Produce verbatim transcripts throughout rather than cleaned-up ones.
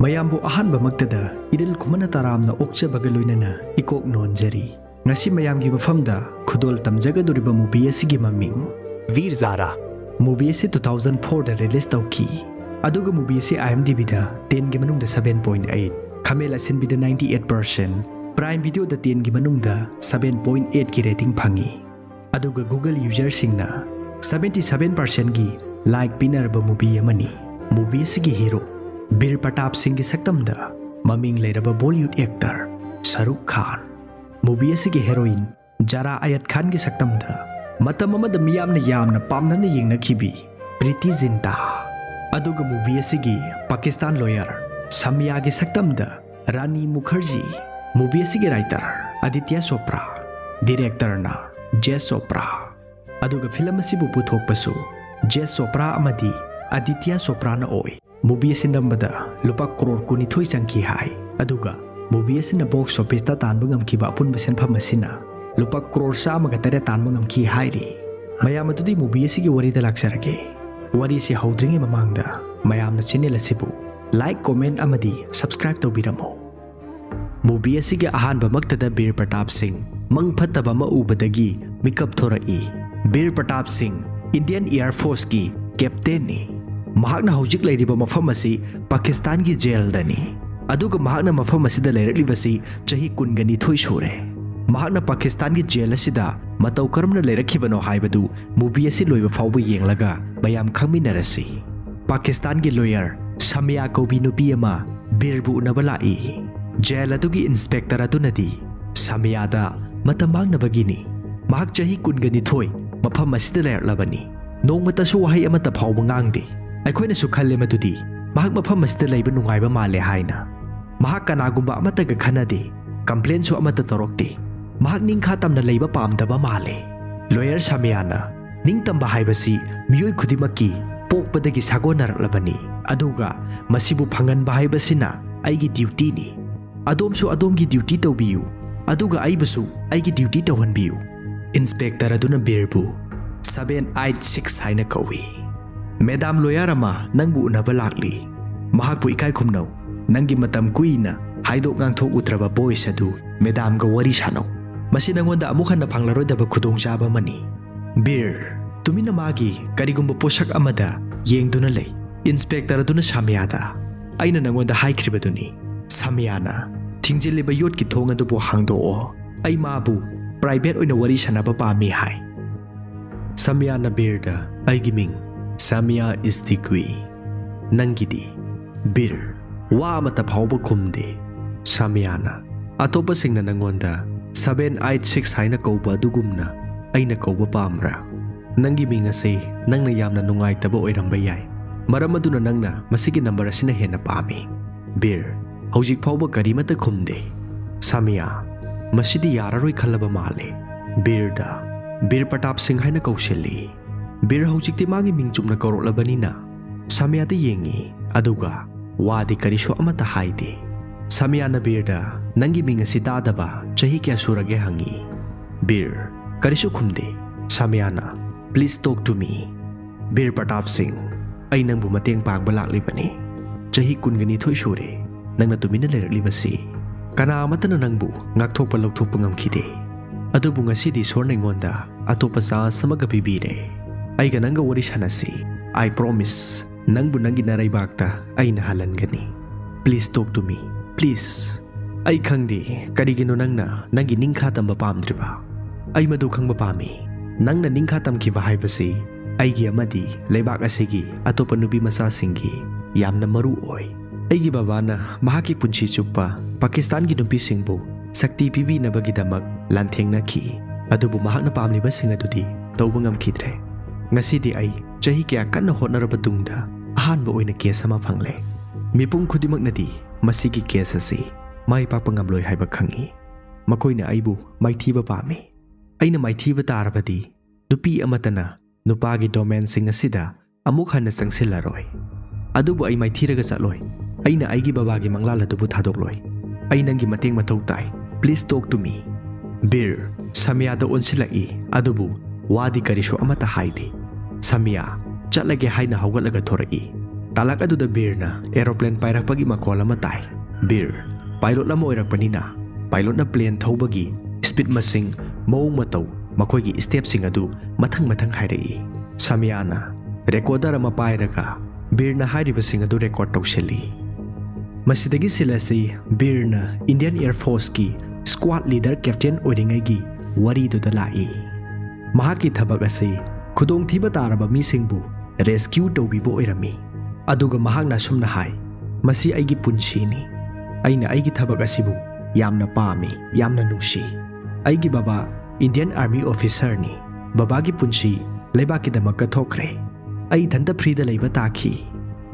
ꯃꯌꯥꯝꯕꯨ ꯑꯍꯥꯟꯕꯃꯛꯇꯗ ꯏꯔꯤꯜ ꯈꯨꯃꯟ ꯇꯔꯥꯝꯅ ꯑꯣꯛꯆꯕꯒ ꯂꯣꯏꯅꯅ ꯏꯀꯣꯛ ꯅꯣꯟꯖꯔꯤ꯫ ꯉꯁꯤ ꯃꯌꯥꯝꯒꯤ ꯃꯐꯝꯗ ꯈꯨꯗꯣꯜ ꯇꯝꯖꯒꯗꯧꯔꯤꯕ movie ꯑꯁꯤꯒꯤ ꯃꯃꯤꯡ वीर ज़ारा꯫ Movie ꯑꯁꯤ two thousand fourꯗ release ꯇꯧꯈꯤ꯫ ꯑꯗꯨꯒ movie ꯑꯁꯤ IMDbꯗ tenꯒꯤ ꯃꯅꯨꯡꯗ seven point eight, ꯈꯥꯃꯦꯟ ꯑꯁꯤꯟꯕꯤꯗ ninety eight percent, Prime Videoꯗ tenꯒꯤ ꯃꯅꯨꯡꯗ seven point eightꯀꯤ rating ꯐꯪꯉꯤ꯫ ꯑꯗꯨꯒ Google userꯁꯤꯡꯅ seventy seven percentꯒꯤ like ꯄꯤꯅꯔꯕ movie ꯑꯃꯅꯤ꯫ Movie ꯑꯁꯤꯒꯤ hero ꯕꯤꯔ ꯄ꯭ꯔꯇꯥꯞ ꯁꯤꯡꯒꯤ ꯁꯛꯇꯝꯗ ꯃꯃꯤꯡ ꯂꯩꯔꯕ Bollywood actor ꯁꯔꯨꯈ ꯈꯥꯟ꯫ Movie ꯑꯁꯤꯒꯤ heroine ꯖꯥꯔꯥ ꯑꯌꯠ ꯈꯥꯟꯒꯤ ꯁꯛꯇꯝꯗ ꯃꯇꯝ ꯑꯃꯗ ꯃꯤꯌꯥꯝꯅ ꯌꯥꯝꯅ ꯄꯥꯝꯅꯅ ꯌꯦꯡꯅꯈꯤꯕꯤ ꯄ꯭ꯔꯤꯇꯤ ꯖꯤꯟꯇꯥ꯫ ꯑꯗꯨꯒ movie ꯑꯁꯤꯒꯤ ꯄꯥꯀꯤꯁꯇꯥꯟ lawyer ꯁꯃꯤꯌꯥꯒꯤ ꯁꯛꯇꯝꯗ ꯔꯥꯅꯤ ꯃꯨꯈꯔꯖꯤ꯫ Movie ꯑꯁꯤꯒꯤ writer ꯑꯗꯤꯇ꯭ꯌ ꯆꯣꯄ꯭ꯔꯥ, directorꯅ ꯖꯦꯁ ꯆꯣꯄ꯭ꯔꯥ꯫ ꯑꯗꯨꯒ film ꯑꯁꯤꯕꯨ ꯄꯨꯊꯣꯛꯄꯁꯨ ꯖꯦꯁ ꯆꯣꯄ꯭ꯔꯥ ꯑꯃꯗꯤ ꯑꯗꯤꯇ꯭ꯌ ꯆꯣꯄ꯭ꯔꯥꯅ ꯑꯣꯏ꯫ Movie ꯑꯁꯤ ꯅꯝꯕꯗ ꯂꯨꯄꯥ ꯀ꯭ꯔꯣꯔ ꯀꯨꯟꯅꯤꯊꯣꯏ ꯆꯪꯈꯤ ꯍꯥꯏ꯫ ꯑꯗꯨꯒ movie ꯑꯁꯤꯅ box officeꯇ ꯇꯥꯟꯕ ꯉꯝꯈꯤꯕ ꯑꯄꯨꯟꯕ ꯁꯦꯟꯐꯝ ꯑꯁꯤꯅ ꯂꯨꯄꯥ ꯀ꯭ꯔꯣꯔ ꯆꯥꯝꯃꯒ ꯇꯔꯦꯠ ꯇꯥꯟꯕ ꯉꯝꯈꯤ ꯍꯥꯏꯔꯤ꯫ ꯃꯌꯥꯝ ꯑꯗꯨꯗꯤ movie ꯑꯁꯤꯒꯤ ꯋꯥꯔꯤꯗ ꯂꯥꯛꯆꯔꯒꯦ꯫ ꯋꯥꯔꯤꯁꯤ ꯍꯧꯗ꯭ꯔꯤꯉꯩ ꯃꯃꯥꯡꯗ ꯃꯌꯥꯝꯅ channel ꯑꯁꯤꯕꯨ like, comment ꯑꯃꯗꯤ subscribe ꯇꯧꯕꯤꯔꯝꯃꯨ꯫ Movie ꯑꯁꯤꯒꯤ ꯑꯍꯥꯟꯕꯃꯛꯇꯗ ꯕꯤꯔ ꯄ꯭ꯔꯇꯥꯞ ꯁꯤꯡ ꯃꯪ ꯐꯠꯇꯕ ꯑꯃ ꯎꯕꯗꯒꯤ ꯃꯤꯀꯞ ꯊꯣꯔꯛꯏ꯫ ꯕꯤꯔ ꯄ꯭ꯔꯇꯥꯞ ꯁꯤꯡ Indian Air Forceꯀꯤ captainꯅꯤ꯫ ꯃꯍꯥꯛꯅ ꯍꯧꯖꯤꯛ ꯂꯩꯔꯤꯕ ꯃꯐꯝ ꯑꯁꯤ ꯄꯥꯀꯤꯁꯇꯥꯟꯒꯤ jailꯗꯅꯤ꯫ ꯑꯗꯨꯒ ꯃꯍꯥꯛꯅ ꯃꯐꯝ ꯑꯁꯤꯗ ꯂꯩꯔꯛꯂꯤꯕꯁꯤ ꯆꯍꯤ ꯀꯨꯟꯒ ꯅꯤꯊꯣꯏ ꯁꯨꯔꯦ꯫ ꯃꯍꯥꯛꯅ ꯄꯥꯀꯤꯁꯇꯥꯟꯒꯤ jail ꯑꯁꯤꯗ ꯃꯇꯧ ꯀꯔꯝꯅ ꯂꯩꯔꯛꯈꯤꯕꯅꯣ ꯍꯥꯏꯕꯗꯨ movie ꯑꯁꯤ ꯂꯣꯏꯕ ꯐꯥꯎꯕ ꯌꯦꯡꯂꯒ ꯃꯌꯥꯝ ꯈꯪꯃꯤꯟꯅꯔꯁꯤ꯫ ꯄꯥꯀꯤꯁꯇꯥꯟꯒꯤ lawyer ꯁꯃꯤꯌꯥ ꯀꯧꯕꯤ ꯅꯨꯄꯤ ꯑꯃ ꯕꯤꯔꯕꯨ ꯎꯅꯕ ꯂꯥꯛꯏ꯫ Jail ꯑꯗꯨꯒꯤ inspector ꯑꯗꯨꯅꯗꯤ ꯁꯃꯤꯌꯥꯗ ꯃꯇꯝ ꯃꯥꯡꯅꯕꯒꯤꯅꯤ꯫ ꯃꯍꯥꯛ ꯆꯍꯤ ꯀꯨꯟꯒ ꯅꯤꯊꯣꯏ ꯃꯐꯝ ꯑꯁꯤꯗ ꯂꯩꯔꯛꯂꯕꯅꯤ꯫ ꯅꯣꯡꯃꯇꯁꯨ ꯋꯥꯍꯩ ꯑꯃꯠꯇ ꯐꯥꯎꯕ ꯉꯥꯡꯗꯦ꯫ ꯑꯩꯈꯣꯏꯅꯁꯨ ꯈꯜꯂꯦ ꯃꯗꯨꯗꯤ ꯃꯍꯥꯛ ꯃꯐꯝ ꯑꯁꯤꯗ ꯂꯩꯕ ꯅꯨꯡꯉꯥꯏꯕ ꯃꯥꯜꯂꯦ ꯍꯥꯏꯅ꯫ ꯃꯍꯥꯛ ꯀꯅꯥꯒꯨꯝꯕ ꯑꯃꯠꯇꯒ ꯈꯟꯅꯗꯦ, complainꯁꯨ ꯑꯃꯠꯇ ꯇꯧꯔꯛꯇꯦ꯫ ꯃꯍꯥꯛ ꯅꯤꯡꯈꯥ ꯇꯝꯅ ꯂꯩꯕ ꯄꯥꯝꯗꯕ ꯃꯥꯜꯂꯦ꯫ Lawyer ꯁꯃꯤꯌꯥꯅ ꯅꯤꯡꯇꯝꯕ ꯍꯥꯏꯕꯁꯤ ꯃꯤꯑꯣꯏ ꯈꯨꯗꯤꯡꯃꯛꯀꯤ ꯄꯣꯛꯄꯗꯒꯤ ꯁꯥꯒꯣꯟꯅꯔꯛꯂꯕꯅꯤ, ꯑꯗꯨꯒ ꯃꯁꯤꯕꯨ ꯐꯪꯍꯟꯕ ꯍꯥꯏꯕꯁꯤꯅ ꯑꯩꯒꯤ dutyꯅꯤ꯫ ꯑꯗꯣꯝꯁꯨ ꯑꯗꯣꯝꯒꯤ duty ꯇꯧꯕꯤꯌꯨ, ꯑꯗꯨꯒ ꯑꯩꯕꯨꯁꯨ ꯑꯩꯒꯤ duty ꯇꯧꯍꯟꯕꯤꯌꯨ꯫ Inspector ꯑꯗꯨꯅ ꯕꯤꯔꯕꯨ seven eight six ꯍꯥꯏꯅ ꯀꯧꯏ꯫ Madam lawyer ꯑꯃ ꯅꯪꯕꯨ ꯎꯅꯕ ꯂꯥꯛꯂꯤ꯫ ꯃꯍꯥꯛꯄꯨ ꯏꯀꯥꯏ ꯈꯨꯝꯅꯧ꯫ ꯅꯪꯒꯤ ꯃꯇꯝ ꯀꯨꯏꯅ ꯍꯥꯏꯗꯣꯛ ꯉꯥꯡꯊꯣꯛꯎꯗ꯭ꯔꯕ ꯕꯣꯏꯁ ꯑꯗꯨ ꯃꯦꯗꯥꯝꯒ ꯋꯥꯔꯤ ꯁꯥꯟꯅꯧ꯫ ꯃꯁꯤ ꯅꯪꯉꯣꯟꯗ ꯑꯃꯨꯛ ꯍꯟꯅ ꯐꯪꯂꯔꯣꯏꯗꯕ ꯈꯨꯗꯣꯡꯆꯥꯕ ꯑꯃꯅꯤ꯫ ꯕꯤꯔ, ꯇꯨꯃꯤꯟꯅ ꯃꯥꯒꯤ ꯀꯔꯤꯒꯨꯝꯕ ꯄꯣꯠꯁꯛ ꯑꯃꯗ ꯌꯦꯡꯗꯨꯅ ꯂꯩ꯫ ꯏꯟꯁꯄꯦꯛꯇꯔ ꯑꯗꯨꯅ ꯁꯥꯃꯤꯌꯥꯗ, "ꯑꯩꯅ ꯅꯪꯉꯣꯟꯗ ꯍꯥꯏꯈ꯭ꯔꯤꯕꯗꯨꯅꯤ, ꯁꯥꯃꯤꯌꯥꯅ ꯊꯤꯡꯖꯤꯜꯂꯤꯕ ꯌꯣꯠꯀꯤ ꯊꯣꯡ ꯑꯗꯨꯕꯨ ꯍꯥꯡꯗꯣꯛꯑꯣ꯫ ꯑꯩ ꯃꯥꯕꯨ ꯄ꯭ꯔꯥꯏꯚꯦꯠ ꯑꯣꯏꯅ ꯋꯥꯔꯤ ꯁꯥꯟꯅꯕ ꯄꯥꯝꯃꯤ" ꯍꯥꯏ꯫ ꯁꯥꯃꯤꯌꯥꯅ ꯕꯤꯔꯗ, "ꯑꯩꯒꯤ ꯃꯤꯡ ꯁꯥꯃꯤꯌꯥ ꯏꯁꯇꯤꯒꯨꯏ꯫ ꯅꯪꯒꯤꯗꯤ?" ꯕꯤꯔ, ꯋꯥ ꯑꯃꯠꯇ ꯐꯥꯎꯕ ꯈꯨꯝꯗꯦ꯫ ꯁꯥꯃꯤꯌꯥꯅ, "ꯑꯇꯣꯞꯄꯁꯤꯡꯅ ꯅꯪꯉꯣꯟꯗ ꯁꯚꯦꯟ ꯑꯩꯠ ꯁꯤꯛꯁ ꯍꯥꯏꯅ ꯀꯧꯕ ꯑꯗꯨꯒꯨꯝꯅ ꯑꯩꯅ ꯀꯧꯕ ꯄꯥꯝꯕ꯭ꯔꯥ? ꯅꯪꯒꯤ ꯃꯤꯡ ꯑꯁꯤ ꯅꯪꯅ ꯌꯥꯝꯅ ꯅꯨꯡꯉꯥꯏꯇꯕ ꯑꯣꯏꯔꯝꯕ ꯌꯥꯏ, ꯃꯔꯝ ꯑꯗꯨꯅ ꯅꯪꯅ ꯃꯁꯤꯒꯤ ꯅꯝꯕꯔ ꯑꯁꯤꯅ ꯍꯦꯟꯅ ꯄꯥꯝꯃꯤ꯫" ꯕꯤꯔ, ꯍꯧꯖꯤꯛ ꯐꯥꯎꯕ ꯀꯔꯤꯃꯠꯇ ꯈꯨꯝꯗꯦ꯫ ꯁꯥꯃꯤꯌꯥ, ꯃꯁꯤꯗꯤ ꯌꯥꯔꯔꯣꯏ ꯈꯜꯂꯕ ꯃꯥꯜꯂꯦ꯫ ꯕꯤꯔꯗ ꯕꯤꯔ ꯄ꯭ꯔꯇꯥꯞ ꯁꯤꯡ ꯍꯥꯏꯅ ꯀꯧꯁꯤꯜꯂꯤ꯫ ꯕꯤꯔ ꯍꯧꯖꯤꯛꯇꯤ ꯃꯥꯒꯤ ꯃꯤꯡ ꯆꯨꯝꯅ ꯀꯧꯔꯛꯂꯕꯅꯤꯅ ꯁꯥꯃꯤꯌꯥꯗ ꯌꯦꯡꯉꯤ, ꯑꯗꯨꯒ ꯋꯥꯗꯤ ꯀꯔꯤꯁꯨ ꯑꯃꯠꯇ ꯍꯥꯏꯗꯦ꯫ ꯁꯥꯃꯤꯌꯥꯅ ꯕꯤꯔꯗ, "ꯅꯪꯒꯤ ꯃꯤꯡ ꯑꯁꯤ ꯇꯥꯗꯕ ꯆꯍꯤ ꯀꯌꯥ ꯁꯨꯔꯒꯦ?" ꯍꯪꯉꯤ꯫ ꯕꯤꯔ ꯀꯔꯤꯁꯨ ꯈꯨꯝꯗꯦ꯫ ꯁꯥꯃꯤꯌꯥꯅ, "Please talk to me." ꯕꯤꯔ ꯄ꯭ꯔꯇꯥꯞ ꯁꯤꯡ, ꯑꯩ ꯅꯪꯕꯨ ꯃꯇꯦꯡ ꯄꯥꯡꯕ ꯂꯥꯛꯂꯤꯕꯅꯤ꯫ ꯆꯍꯤ ꯀꯨꯟꯒ ꯅꯤꯊꯣꯏ ꯁꯨꯔꯦ ꯅꯪꯅ ꯇꯨꯃꯤꯟꯅ ꯂꯩꯔꯛꯂꯤꯕꯁꯤ꯫ ꯀꯅꯥ ꯑꯃꯠꯇꯅ ꯅꯪꯕꯨ ꯉꯥꯛꯊꯣꯛꯄ ꯂꯧꯊꯣꯛꯄ ꯉꯝꯈꯤꯗꯦ꯫ ꯑꯗꯨꯕꯨ ꯉꯁꯤꯗꯤ ꯏꯁꯣꯔꯅ ꯑꯩꯉꯣꯟꯗ ꯑꯇꯣꯞꯄ ꯆꯥꯟꯁ ꯑꯃꯒ ꯄꯤꯕꯤꯔꯦ꯫ ꯑꯩꯒ ꯅꯪꯒ ꯋꯥꯔꯤ ꯁꯥꯟꯅꯁꯤ꯫ I promise, ꯅꯪꯕꯨ ꯅꯪꯒꯤ ꯅꯔꯩꯕꯥꯛꯇ ꯑꯩꯅ ꯍꯜꯍꯟꯒꯅꯤ꯫ Please talk to me, please. ꯑꯩ ꯈꯪꯗꯦ ꯀꯔꯤꯒꯤꯅꯣ ꯅꯪꯅ ꯅꯪꯒꯤ ꯅꯤꯡꯈꯥ ꯇꯝꯕ ꯄꯥꯝꯗ꯭ꯔꯤꯕ꯫ ꯑꯩ ꯃꯗꯨ ꯈꯪꯕ ꯄꯥꯝꯃꯤ꯫ ꯅꯪꯅ ꯅꯤꯡꯈꯥ ꯇꯝꯈꯤꯕ ꯍꯥꯏꯕꯁꯤ ꯑꯩꯒꯤ ꯑꯃꯗꯤ ꯂꯩꯕꯥꯛ ꯑꯁꯤꯒꯤ ꯑꯇꯣꯞꯄ ꯅꯨꯄꯤ ꯃꯆꯥꯁꯤꯡꯒꯤ ꯌꯥꯝꯅ ꯃꯔꯨ ꯑꯣꯏ꯫ ꯑꯩꯒꯤ ꯕꯕꯥꯅ ꯃꯍꯥꯛꯀꯤ ꯄꯨꯟꯁꯤ ꯆꯨꯞꯄ ꯄꯥꯀꯤꯁꯇꯥꯟꯒꯤ ꯅꯨꯄꯤꯁꯤꯡꯕꯨ ꯁꯛꯇꯤ ꯄꯤꯕꯤꯅꯕꯒꯤꯗꯃꯛ ꯂꯥꯟꯊꯦꯡꯅꯈꯤ, ꯑꯗꯨꯕꯨ ꯃꯍꯥꯛꯅ ꯄꯥꯝꯂꯤꯕꯁꯤꯡ ꯑꯗꯨꯗꯤ ꯇꯧꯕ ꯉꯝꯈꯤꯗ꯭ꯔꯦ꯫ ꯉꯁꯤꯗꯤ ꯑꯩ ꯆꯍꯤ ꯀꯌꯥ ꯀꯟꯅ ꯍꯣꯠꯅꯔꯕ ꯇꯨꯡꯗ ꯑꯍꯥꯟꯕ ꯑꯣꯏꯅ ꯀꯦꯁ ꯑꯃ ꯐꯪꯂꯦ꯫ ꯃꯤꯄꯨꯝ ꯈꯨꯗꯤꯡꯃꯛꯅꯗꯤ ꯃꯁꯤꯒꯤ ꯀꯦꯁ ꯑꯁꯤ ꯃꯥꯏ ꯄꯥꯛꯄ ꯉꯝꯂꯣꯏ ꯍꯥꯏꯕ ꯈꯪꯏ꯫ ꯃꯈꯣꯏꯅ ꯑꯩꯕꯨ ꯃꯥꯏꯊꯤꯕ ꯄꯥꯝꯃꯤ꯫ ꯑꯩꯅ ꯃꯥꯏꯊꯤꯕ ꯇꯥꯔꯕꯗꯤ ꯅꯨꯄꯤ ꯑꯃꯠꯇꯅ ꯅꯨꯄꯥꯒꯤ ꯗꯣꯃꯦꯟꯁꯤꯡ ꯑꯁꯤꯗ ꯑꯃꯨꯛ ꯍꯟꯅ ꯆꯪꯁꯤꯜꯂꯔꯣꯏ꯫ ꯑꯗꯨꯕꯨ ꯑꯩ ꯃꯥꯏꯊꯤꯔꯒ ꯆꯠꯂꯣꯏ꯫ ꯑꯩꯅ ꯑꯩꯒꯤ ꯕꯕꯥꯒꯤ ꯃꯪꯂꯥꯜ ꯑꯗꯨꯕꯨ ꯊꯥꯗꯣꯛꯂꯣꯏ꯫ ꯑꯩ ꯅꯪꯒꯤ ꯃꯇꯦꯡ ꯃꯊꯧ ꯇꯥꯏ꯫ Please talk to me. ꯕꯤꯔ ꯁꯥꯃꯤꯌꯥꯗ ꯑꯣꯟꯁꯤꯜꯂꯛꯏ, ꯑꯗꯨꯕꯨ ꯋꯥꯗꯤ ꯀꯔꯤꯁꯨ ꯑꯃꯠꯇ ꯍꯥꯏꯗꯦ꯫ ꯁꯥꯃꯤꯌꯥ ꯆꯠꯂꯒꯦ ꯍꯥꯏꯅ ꯍꯧꯒꯠꯂꯒ ꯊꯣꯔꯛꯏ꯫ ꯇꯥꯂꯛ ꯑꯗꯨꯗ ꯕꯤꯔꯅ ꯑꯦꯔꯣꯄ꯭ꯂꯦꯟ ꯄꯥꯏꯔꯛꯄꯒꯤ ꯃꯈꯣꯜ ꯑꯃ ꯇꯥꯏ꯫ ꯕꯤꯔ, ꯄꯥꯏꯂꯣꯠ ꯑꯃ ꯑꯣꯏꯔꯛꯄꯅꯤꯅ, ꯄꯥꯏꯂꯣꯠꯅ ꯄ꯭ꯂꯦꯟ ꯊꯧꯕꯒꯤ ꯁ꯭ꯄꯤꯗ ꯃꯁꯤꯡ, ꯃꯑꯣꯡ ꯃꯇꯧ, ꯃꯈꯣꯏꯒꯤ ꯁ꯭ꯇꯦꯞꯁꯤꯡ ꯑꯗꯨ ꯃꯊꯪ ꯃꯊꯪ ꯍꯥꯏꯔꯛꯏ꯫ ꯁꯃꯤꯌꯥꯅ ꯔꯦꯀꯣꯔꯗꯔ ꯑꯃ ꯄꯥꯏꯔꯒ ꯕꯤꯔꯅ ꯍꯥꯏꯔꯤꯕꯁꯤꯡ ꯑꯗꯨ ꯔꯦꯀꯣꯔꯗ ꯇꯧꯁꯤꯜꯂꯤ꯫ ꯃꯁꯤꯗꯒꯤ ꯁꯤꯜ ꯑꯁꯤ ꯕꯤꯔꯅ ꯏꯟꯗꯤꯌꯟ ꯑꯦꯌꯔ ꯐꯣꯔꯁꯀꯤ ꯁ꯭ꯀ꯭ꯋꯥꯗ ꯂꯤꯗꯔ ꯀꯦꯞꯇꯦꯟ ꯑꯣꯏꯔꯤꯉꯩꯒꯤ ꯋꯥꯔꯤꯗꯨꯗ ꯂꯥꯛꯏ꯫ ꯃꯍꯥꯛꯀꯤ ꯊꯕꯛ ꯑꯁꯤ ꯈꯨꯗꯣꯡꯊꯤꯕ ꯇꯥꯔꯕ ꯃꯤꯁꯤꯡꯕꯨ ꯔꯦꯁꯀ꯭ꯌꯨ ꯇꯧꯕꯤꯕ ꯑꯣꯏꯔꯝꯃꯤ꯫ ꯑꯗꯨꯒ ꯃꯍꯥꯛꯅ ꯑꯁꯨꯝꯅ ꯍꯥꯏ, "ꯃꯁꯤ ꯑꯩꯒꯤ ꯄꯨꯟꯁꯤꯅꯤ꯫ ꯑꯩꯅ ꯑꯩꯒꯤ ꯊꯕꯛ ꯑꯁꯤꯕꯨ ꯌꯥꯝꯅ ꯄꯥꯝꯃꯤ, ꯌꯥꯝꯅ ꯅꯨꯡꯁꯤ꯫ ꯑꯩꯒꯤ ꯕꯕꯥ ꯏꯟꯗꯤꯌꯟ ꯑꯥꯔꯃꯤ ꯑꯣꯐꯤꯁꯔꯅꯤ꯫ ꯕꯕꯥꯒꯤ ꯄꯨꯟꯁꯤ ꯂꯩꯕꯥꯛꯀꯤꯗꯃꯛꯇ ꯊꯣꯛꯈ꯭ꯔꯦ꯫ ꯑꯩ ꯏꯊꯟꯇ ꯐ꯭ꯔꯤꯗ ꯂꯩꯕ ꯇꯥꯈꯤ꯫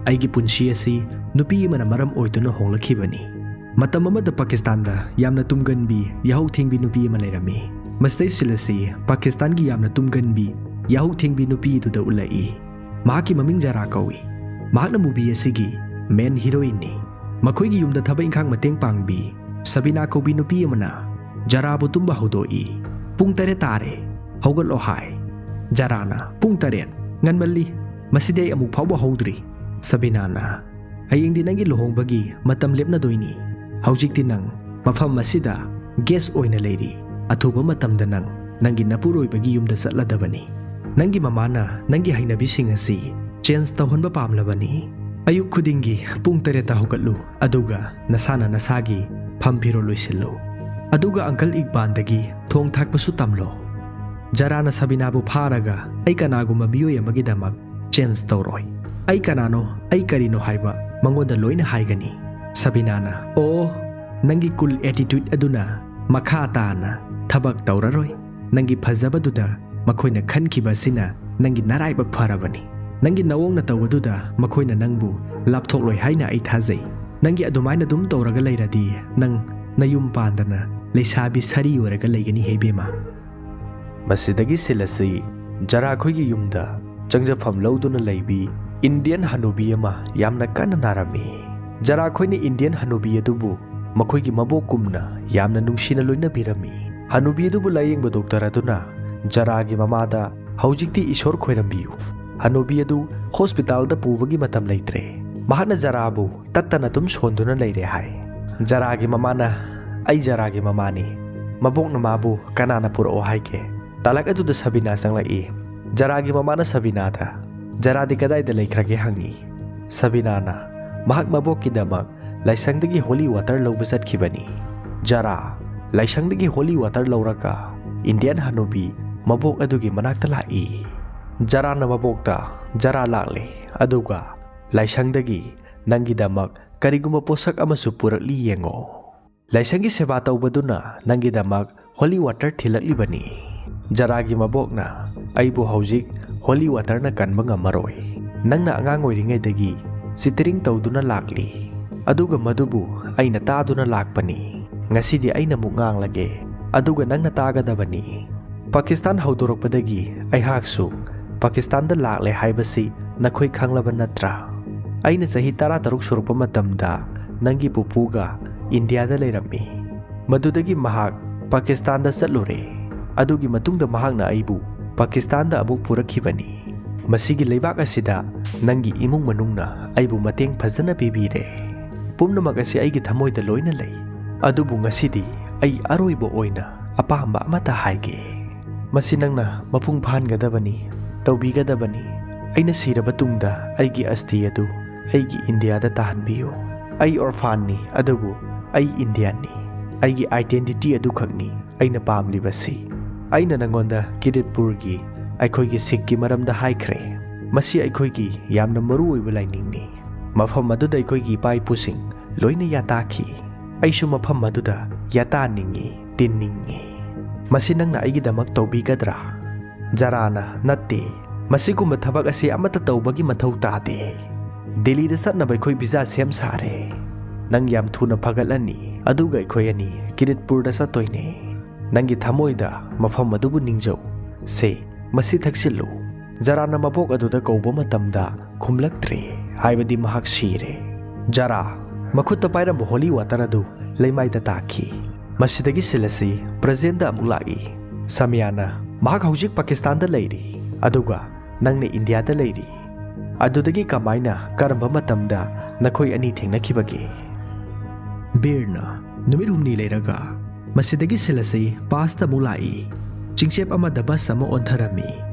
ꯑꯩꯒꯤ ꯄꯨꯟꯁꯤ ꯑꯁꯤ ꯅꯨꯄꯤ ꯑꯃꯅ ꯃꯔꯝ ꯑꯣꯏꯗꯨꯅ ꯍꯣꯡꯂꯛꯈꯤꯕꯅꯤ꯫ ꯃꯇꯝ ꯑꯃꯗ ꯄꯥꯀꯤꯁꯇꯥꯟꯗ ꯌꯥꯝꯅ ꯇꯨꯝꯒꯟꯕꯤ, ꯌꯥꯍꯧ ꯊꯦꯡꯕꯤ ꯅꯨꯄꯤ ꯑꯃ ꯂꯩꯔꯝꯃꯤ꯫ ꯃꯁꯤꯗꯩ ꯁꯤꯜ ꯑꯁꯤ ꯄꯥꯀꯤꯁꯇꯥꯟꯒꯤ ꯌꯥꯝꯅ ꯇꯨꯝꯒꯟꯕꯤ, ꯌꯥꯍꯧ ꯊꯦꯡꯕꯤ ꯅꯨꯄꯤ ꯑꯗꯨꯗ ꯎꯠꯂꯛꯏ꯫ ꯃꯍꯥꯛꯀꯤ ꯃꯃꯤꯡ ꯖꯔꯥ ꯀꯧꯏ꯫ ꯃꯍꯥꯛꯅ ꯃꯨꯚꯤ ꯑꯁꯤꯒꯤ ꯃꯦꯟ ꯍꯤꯔꯣꯏꯟꯅꯤ꯫ ꯃꯈꯣꯏꯒꯤ ꯌꯨꯝꯗ ꯊꯕꯛ ꯏꯪꯈꯥꯡ ꯃꯇꯦꯡ ꯄꯥꯡꯕꯤ ꯁꯕꯤꯅꯥ ꯀꯧꯕꯤ ꯅꯨꯄꯤ ꯑꯃꯅ ꯖꯔꯥꯕꯨ ꯇꯨꯝꯕ ꯍꯧꯗꯣꯛꯏ꯫ "ꯄꯨꯡ ꯇꯔꯦꯠ ꯇꯥꯔꯦ, ꯍꯧꯒꯠꯂꯣ" ꯍꯥꯏ꯫ ꯖꯔꯥꯅ, "ꯄꯨꯡ ꯇꯔꯦꯠ? ꯉꯟꯃꯜꯂꯤ, ꯃꯁꯤꯗꯤ ꯑꯩ ꯑꯃꯨꯛ ꯐꯥꯎꯕ ꯍꯧꯗ꯭ꯔꯤ"꯫ ꯁꯕꯤꯅꯥꯅ, "ꯍꯌꯦꯡꯗꯤ ꯅꯪꯒꯤ ꯂꯨꯍꯣꯡꯕꯒꯤ ꯃꯇꯝ ꯂꯦꯞꯅꯗꯣꯏꯅꯤ꯫ ꯍꯧꯖꯤꯛꯇꯤ ꯅꯪ ꯃꯐꯝ ꯑꯁꯤꯗ ꯒꯦꯁ ꯑꯣꯏꯅ ꯂꯩꯔꯤ꯫ ꯑꯊꯨꯕ ꯃꯇꯝꯗ ꯅꯪ ꯅꯪꯒꯤ ꯅꯄꯨꯔꯣꯏꯕꯒꯤ ꯌꯨꯝꯗ ꯆꯠꯂꯗꯕꯅꯤ꯫ ꯅꯪꯒꯤ ꯃꯃꯥꯅ ꯅꯪꯒꯤ ꯍꯩꯅꯕꯤꯁꯤꯡ ꯑꯁꯤ ꯆꯦꯟꯖ ꯇꯧꯍꯟꯕ ꯄꯥꯝꯂꯕꯅꯤ꯫ ꯑꯌꯨꯛ ꯈꯨꯗꯤꯡꯒꯤ ꯄꯨꯡ ꯇꯔꯦꯠꯇ ꯍꯧꯒꯠꯂꯨ, ꯑꯗꯨꯒ ꯅꯁꯥꯅ ꯅꯁꯥꯒꯤ ꯐꯝ ꯐꯤꯔꯣꯜ ꯂꯣꯏꯁꯤꯜꯂꯨ꯫ ꯑꯗꯨꯒ ꯑꯪꯀꯜ ꯏꯛꯕꯥꯟꯗꯒꯤ ꯊꯣꯡ ꯊꯥꯛꯄꯁꯨ ꯇꯝꯂꯣ"꯫ ꯖꯔꯥꯅ ꯁꯕꯤꯅꯥꯕꯨ ꯐꯥꯔꯒ, "ꯑꯩ ꯀꯅꯥꯒꯨꯝꯕ ꯃꯤꯑꯣꯏ ꯑꯃꯒꯤꯗꯃꯛ ꯆꯦꯟꯖ ꯇꯧꯔꯣꯏ꯫ ꯑꯩ ꯀꯅꯥꯅꯣ, ꯑꯩ ꯀꯔꯤꯅꯣ ꯍꯥꯏꯕ ꯃꯉꯣꯟꯗ ꯂꯣꯏꯅ ꯍꯥꯏꯒꯅꯤ"꯫ ꯁꯕꯤꯅꯥꯅ, "ꯑꯣ, ꯅꯪꯒꯤ ꯀꯨꯜ ꯑꯦꯇꯤꯇ꯭ꯌꯨꯗ ꯑꯗꯨꯅ ꯃꯈꯥ ꯇꯥꯅ ꯊꯕꯛ ꯇꯧꯔꯔꯣꯏ꯫ ꯅꯪꯒꯤ ꯐꯖꯕꯗꯨꯗ ꯃꯈꯣꯏꯅ ꯈꯟꯈꯤꯕ ꯑꯁꯤꯅ ꯅꯪꯒꯤ ꯅꯔꯥꯏꯕꯛ ꯐꯔꯕꯅꯤ꯫ ꯅꯪꯒꯤ ꯅꯑꯣꯡ ꯅꯇꯧ ꯑꯗꯨꯗ ꯃꯈꯣꯏꯅ ꯅꯪꯕꯨ ꯂꯥꯞꯊꯣꯛꯂꯣꯏ ꯍꯥꯏꯅ ꯑꯩ ꯊꯥꯖꯩ꯫ ꯅꯪꯒꯤ ꯑꯗꯨꯃꯥꯏꯅ ꯑꯗꯨꯝ ꯇꯧꯔꯒ ꯂꯩꯔꯗꯤ ꯅꯪ ꯅꯌꯨꯝ ꯄꯥꯟꯗꯅ ꯂꯩꯁꯥꯕꯤ ꯁꯥꯔꯤ ꯑꯣꯏꯔꯒ ꯂꯩꯒꯅꯤ ꯍꯦ ꯏꯕꯦꯝꯃ"꯫ ꯃꯁꯤꯗꯒꯤ ꯁꯤꯜ ꯑꯁꯤ ꯖꯔꯥꯈꯣꯏꯒꯤ ꯌꯨꯝꯗ ꯆꯪꯖꯐꯝ ꯂꯧꯗꯨꯅ ꯂꯩꯕꯤ ꯏꯟꯗꯤꯌꯟ ꯍꯅꯨꯕꯤ ꯑꯃ ꯌꯥꯝꯅ ꯀꯟꯅ ꯅꯥꯔꯝꯃꯤ꯫ ꯖꯔꯥꯈꯣꯏꯅ ꯏꯟꯗꯤꯌꯟ ꯍꯅꯨꯕꯤ ꯑꯗꯨꯕꯨ ꯃꯈꯣꯏꯒꯤ ꯃꯕꯣꯛꯀꯨꯝꯅ ꯌꯥꯝꯅ ꯅꯨꯡꯁꯤꯅ ꯂꯣꯏꯅꯕꯤꯔꯝꯃꯤ꯫ ꯍꯅꯨꯕꯤ ꯑꯗꯨꯕꯨ ꯂꯥꯌꯦꯡꯕ ꯗꯣꯛꯇꯔ ꯑꯗꯨꯅ ꯖꯔꯥꯒꯤ ꯃꯃꯥꯗ, "ꯍꯧꯖꯤꯛꯇꯤ ꯏꯁꯣꯔ ꯈꯣꯏꯔꯝꯕꯤꯌꯨ꯫ ꯍꯅꯨꯕꯤ ꯑꯗꯨ ꯍꯣꯁꯄꯤꯇꯥꯜꯗ ꯄꯨꯕꯒꯤ ꯃꯇꯝ ꯂꯩꯇ꯭ꯔꯦ꯫ ꯃꯍꯥꯛꯅ ꯖꯔꯥꯕꯨ ꯇꯠꯇꯅ ꯑꯗꯨꯝ ꯁꯣꯟꯗꯨꯅ ꯂꯩꯔꯦ ꯍꯥꯏ꯫ ꯖꯔꯥꯒꯤ ꯃꯃꯥꯅ, "ꯑꯩ ꯖꯔꯥꯒꯤ ꯃꯃꯥꯅꯤ, ꯃꯕꯣꯛꯅ ꯃꯥꯕꯨ ꯀꯅꯥꯅ ꯄꯨꯔꯛꯑꯣ ꯍꯥꯏꯒꯦ?" ꯇꯥꯂꯛ ꯑꯗꯨꯗ ꯁꯕꯤꯅꯥ ꯆꯪꯂꯛꯏ꯫ ꯖꯔꯥꯒꯤ ꯃꯃꯥꯅ ꯁꯕꯤꯅꯥꯗ, "ꯖꯔꯥꯗꯤ ꯀꯗꯥꯏꯗ ꯂꯩꯈ꯭ꯔꯒꯦ?" ꯍꯪꯉꯤ꯫ ꯁꯕꯤꯅꯥꯅ ꯃꯍꯥꯛ ꯃꯕꯣꯛꯀꯤꯗꯃꯛ ꯂꯥꯏꯁꯪꯗꯒꯤ ꯍꯣꯂꯤ ꯋꯥꯇꯔ ꯂꯧꯕ ꯆꯠꯈꯤꯕꯅꯤ꯫ ꯖꯔꯥ ꯂꯥꯏꯁꯪꯗꯒꯤ ꯍꯣꯂꯤ ꯋꯥꯇꯔ ꯂꯧꯔꯒ ꯏꯟꯗꯤꯌꯥꯟ ꯍꯅꯨꯕꯤ ꯃꯕꯣꯛ ꯑꯗꯨꯒꯤ ꯃꯅꯥꯛꯇ ꯂꯥꯛꯏ꯫ ꯖꯔꯥꯅ ꯃꯕꯣꯛꯇ, "ꯖꯔꯥ ꯂꯥꯛꯂꯦ, ꯑꯗꯨꯒ ꯂꯥꯏꯁꯪꯗꯒꯤ ꯅꯪꯒꯤꯗꯃꯛ ꯀꯔꯤꯒꯨꯝꯕ ꯄꯣꯠꯁꯛ ꯑꯃꯁꯨ ꯄꯨꯔꯛꯂꯤ ꯌꯦꯡꯉꯣ꯫ ꯂꯥꯏꯁꯪꯒꯤ ꯁꯦꯕꯥ ꯇꯧꯕꯗꯨꯅ ꯅꯪꯒꯤꯗꯃꯛ ꯍꯣꯂꯤ ꯋꯥꯇꯔ ꯊꯤꯜꯂꯛꯂꯤꯕꯅꯤ꯫" ꯖꯔꯥꯒꯤ ꯃꯕꯣꯛꯅ, "ꯑꯩꯕꯨ ꯍꯧꯖꯤꯛ ꯍꯣꯂꯤ ꯋꯥꯇꯔꯅ ꯀꯟꯕ ꯉꯝꯃꯔꯣꯏ꯫ ꯅꯪꯅ ꯑꯉꯥꯡ ꯑꯣꯏꯔꯤꯉꯩꯗꯒꯤ ꯆꯤꯇꯔꯤꯡ ꯇꯧꯗꯨꯅ ꯂꯥꯛꯂꯤ, ꯑꯗꯨꯒ ꯃꯗꯨꯕꯨ ꯑꯩꯅ ꯇꯥꯗꯨꯅ ꯂꯥꯛꯄꯅꯤ꯫ ꯉꯁꯤꯗꯤ ꯑꯩꯅ ꯑꯃꯨꯛ ꯉꯥꯡꯂꯒꯦ, ꯑꯗꯨꯒ ꯅꯪꯅ ꯇꯥꯒꯗꯕꯅꯤ꯫ ꯄꯥꯀꯤꯁꯇꯥꯟ ꯍꯧꯗꯣꯔꯛꯄꯗꯒꯤ ꯑꯩꯍꯥꯛꯁꯨ ꯄꯥꯀꯤꯁꯇꯥꯟꯗ ꯂꯥꯛꯂꯦ ꯍꯥꯏꯕꯁꯤ ꯅꯈꯣꯏ ꯈꯪꯂꯕ ꯅꯠꯇ꯭ꯔꯥ? ꯑꯩꯅ ꯆꯍꯤ ꯇꯔꯥꯇꯔꯨꯛ ꯁꯨꯔꯛꯄ ꯃꯇꯝꯗ ꯅꯪꯒꯤ ꯄꯨꯄꯨꯒ ꯏꯟꯗꯤꯌꯥꯗ ꯂꯩꯔꯝꯃꯤ꯫ ꯃꯗꯨꯗꯒꯤ ꯃꯍꯥꯛ ꯄꯥꯀꯤꯁꯇꯥꯟꯗ ꯆꯠꯂꯨꯔꯦ꯫ ꯑꯗꯨꯒꯤ ꯃꯇꯨꯡꯗ ꯃꯍꯥꯛꯅ ꯑꯩꯕꯨ ꯄꯥꯀꯤꯁꯇꯥꯟꯗ ꯑꯃꯨꯛ ꯄꯨꯔꯛꯈꯤꯕꯅꯤ꯫ ꯃꯁꯤꯒꯤ ꯂꯩꯕꯥꯛ ꯑꯁꯤꯗ ꯅꯪꯒꯤ ꯏꯃꯨꯡ ꯃꯅꯨꯡꯅ ꯑꯩꯕꯨ ꯃꯇꯦꯡ ꯐꯖꯅ ꯄꯤꯕꯤꯔꯦ꯫ ꯄꯨꯝꯅꯃꯛ ꯑꯁꯤ ꯑꯩꯒꯤ ꯊꯃꯣꯏꯗ ꯂꯣꯏꯅ ꯂꯩ꯫ ꯑꯗꯨꯕꯨ ꯉꯁꯤꯗꯤ ꯑꯩ ꯑꯔꯣꯏꯕ ꯑꯣꯏꯅ ꯑꯄꯥꯝꯕ ꯑꯃꯠꯇ ꯍꯥꯏꯒꯦ꯫ ꯃꯁꯤ ꯅꯪꯅ ꯃꯄꯨꯡ ꯐꯥꯍꯟꯒꯗꯕꯅꯤ, ꯇꯧꯕꯤꯒꯗꯕꯅꯤ꯫ ꯑꯩꯅ ꯁꯤꯔꯕ ꯇꯨꯡꯗ ꯑꯩꯒꯤ ꯑꯁꯇꯤ ꯑꯗꯨ ꯑꯩꯒꯤ ꯏꯟꯗꯤꯌꯥꯗ ꯇꯥꯍꯟꯕꯤꯌꯨ꯫ ꯑꯩ ꯑꯣꯔꯐꯥꯟꯅꯤ, ꯑꯗꯨꯕꯨ ꯑꯩ ꯏꯟꯗꯤꯌꯥꯟꯅꯤ꯫ ꯑꯩꯒꯤ ꯑꯥꯏꯗꯦꯟꯇꯤꯇꯤ ꯑꯗꯨꯈꯛꯅꯤ ꯑꯩꯅ ꯄꯥꯝꯂꯤꯕꯁꯤ꯫ ꯑꯩꯅ ꯅꯉꯣꯟꯗ ꯀꯤꯔꯤꯠꯄꯨꯔꯒꯤ ꯑꯩꯈꯣꯏꯒꯤ ꯁꯤꯈꯀꯤ ꯃꯔꯝꯗ ꯍꯥꯏꯈ꯭ꯔꯦ꯫ ꯃꯁꯤ ꯑꯩꯈꯣꯏꯒꯤ ꯌꯥꯝꯅ ꯃꯔꯨ ꯑꯣꯏꯕ ꯂꯥꯏꯅꯤꯡꯅꯤ꯫ ꯃꯐꯝ ꯑꯗꯨꯗ ꯑꯩꯈꯣꯏꯒꯤ ꯏꯄꯥ ꯏꯄꯨꯁꯤꯡ ꯂꯣꯏꯅ ꯌꯥꯇꯥꯈꯤ꯫ ꯑꯩꯁꯨ ꯃꯐꯝ ꯑꯗꯨꯗ ꯌꯥꯇꯥꯅꯤꯡꯉꯤ, ꯇꯤꯟꯅꯤꯡꯉꯤ꯫ ꯃꯁꯤ ꯅꯪꯅ ꯑꯩꯒꯤꯗꯃꯛ ꯇꯧꯕꯤꯒꯗ꯭ꯔꯥ?" ꯖꯔꯥꯅ, "ꯅꯠꯇꯦ, ꯃꯁꯤꯒꯨꯝꯕ ꯊꯕꯛ ꯑꯁꯤ ꯑꯃꯠꯇ ꯇꯧꯕꯒꯤ ꯃꯊꯧ ꯇꯥꯗꯦ꯫ ꯗꯦꯜꯂꯤꯗ ꯆꯠꯅꯕ ꯑꯩꯈꯣꯏ ꯚꯤꯖꯥ ꯁꯦꯝ ꯁꯥꯔꯦ꯫ ꯅꯪ ꯌꯥꯝ ꯊꯨꯅ ꯐꯒꯠꯂꯅꯤ, ꯑꯗꯨꯒ ꯑꯩꯈꯣꯏ ꯑꯅꯤ ꯀꯤꯔꯤꯠꯄꯨꯔꯗ ꯆꯠꯇꯣꯏꯅꯦ꯫ ꯅꯪꯒꯤ ꯊꯃꯣꯏꯗ ꯃꯐꯝ ꯑꯗꯨꯕꯨ ꯅꯤꯡꯖꯧ꯫ ꯁꯦ, ꯃꯁꯤ ꯊꯛꯆꯤꯜꯂꯨ꯫" ꯖꯔꯥꯅ ꯃꯕꯣꯛ ꯑꯗꯨꯗ ꯀꯧꯕ ꯃꯇꯝꯗ ꯈꯨꯝꯂꯛꯇ꯭ꯔꯦ, ꯍꯥꯏꯕꯗꯤ ꯃꯍꯥꯛ ꯁꯤꯔꯦ꯫ ꯖꯔꯥ ꯃꯈꯨꯠꯇ ꯄꯥꯏꯔꯝꯕ ꯍꯣꯂꯤ ꯋꯥꯇꯔ ꯑꯗꯨ ꯂꯩꯃꯥꯏꯗ ꯇꯥꯈꯤ꯫ ꯃꯁꯤꯗꯒꯤ ꯁꯤꯜ ꯑꯁꯤ ꯄ꯭ꯔꯖꯦꯟꯗ ꯑꯃꯨꯛ ꯂꯥꯛꯏ꯫ ꯁꯃꯤꯌꯥꯅ, "ꯃꯍꯥꯛ ꯍꯧꯖꯤꯛ ꯄꯥꯀꯤꯁꯇꯥꯟꯗ ꯂꯩꯔꯤ, ꯑꯗꯨꯒ ꯅꯪꯅ ꯏꯟꯗꯤꯌꯥꯗ ꯂꯩꯔꯤ꯫ ꯑꯗꯨꯗꯒꯤ ꯀꯃꯥꯏꯅ, ꯀꯔꯝꯕ ꯃꯇꯝꯗ ꯅꯈꯣꯏ ꯑꯅꯤ ꯊꯦꯡꯅꯈꯤꯕꯒꯦ? ꯕꯤꯔꯅ, ꯅꯨꯃꯤꯠ ꯍꯨꯝꯅꯤ ꯂꯩꯔꯒ, ꯃꯁꯤꯗꯒꯤ ꯁꯤꯜ ꯑꯁꯤ ꯄꯥꯁꯇ ꯑꯃꯨꯛ ꯂꯥꯛꯏ꯫ ꯆꯤꯡꯆꯦꯞ ꯑꯃꯗ ꯕꯁ ꯑꯃ ꯑꯣꯟꯊꯔꯝꯃꯤ,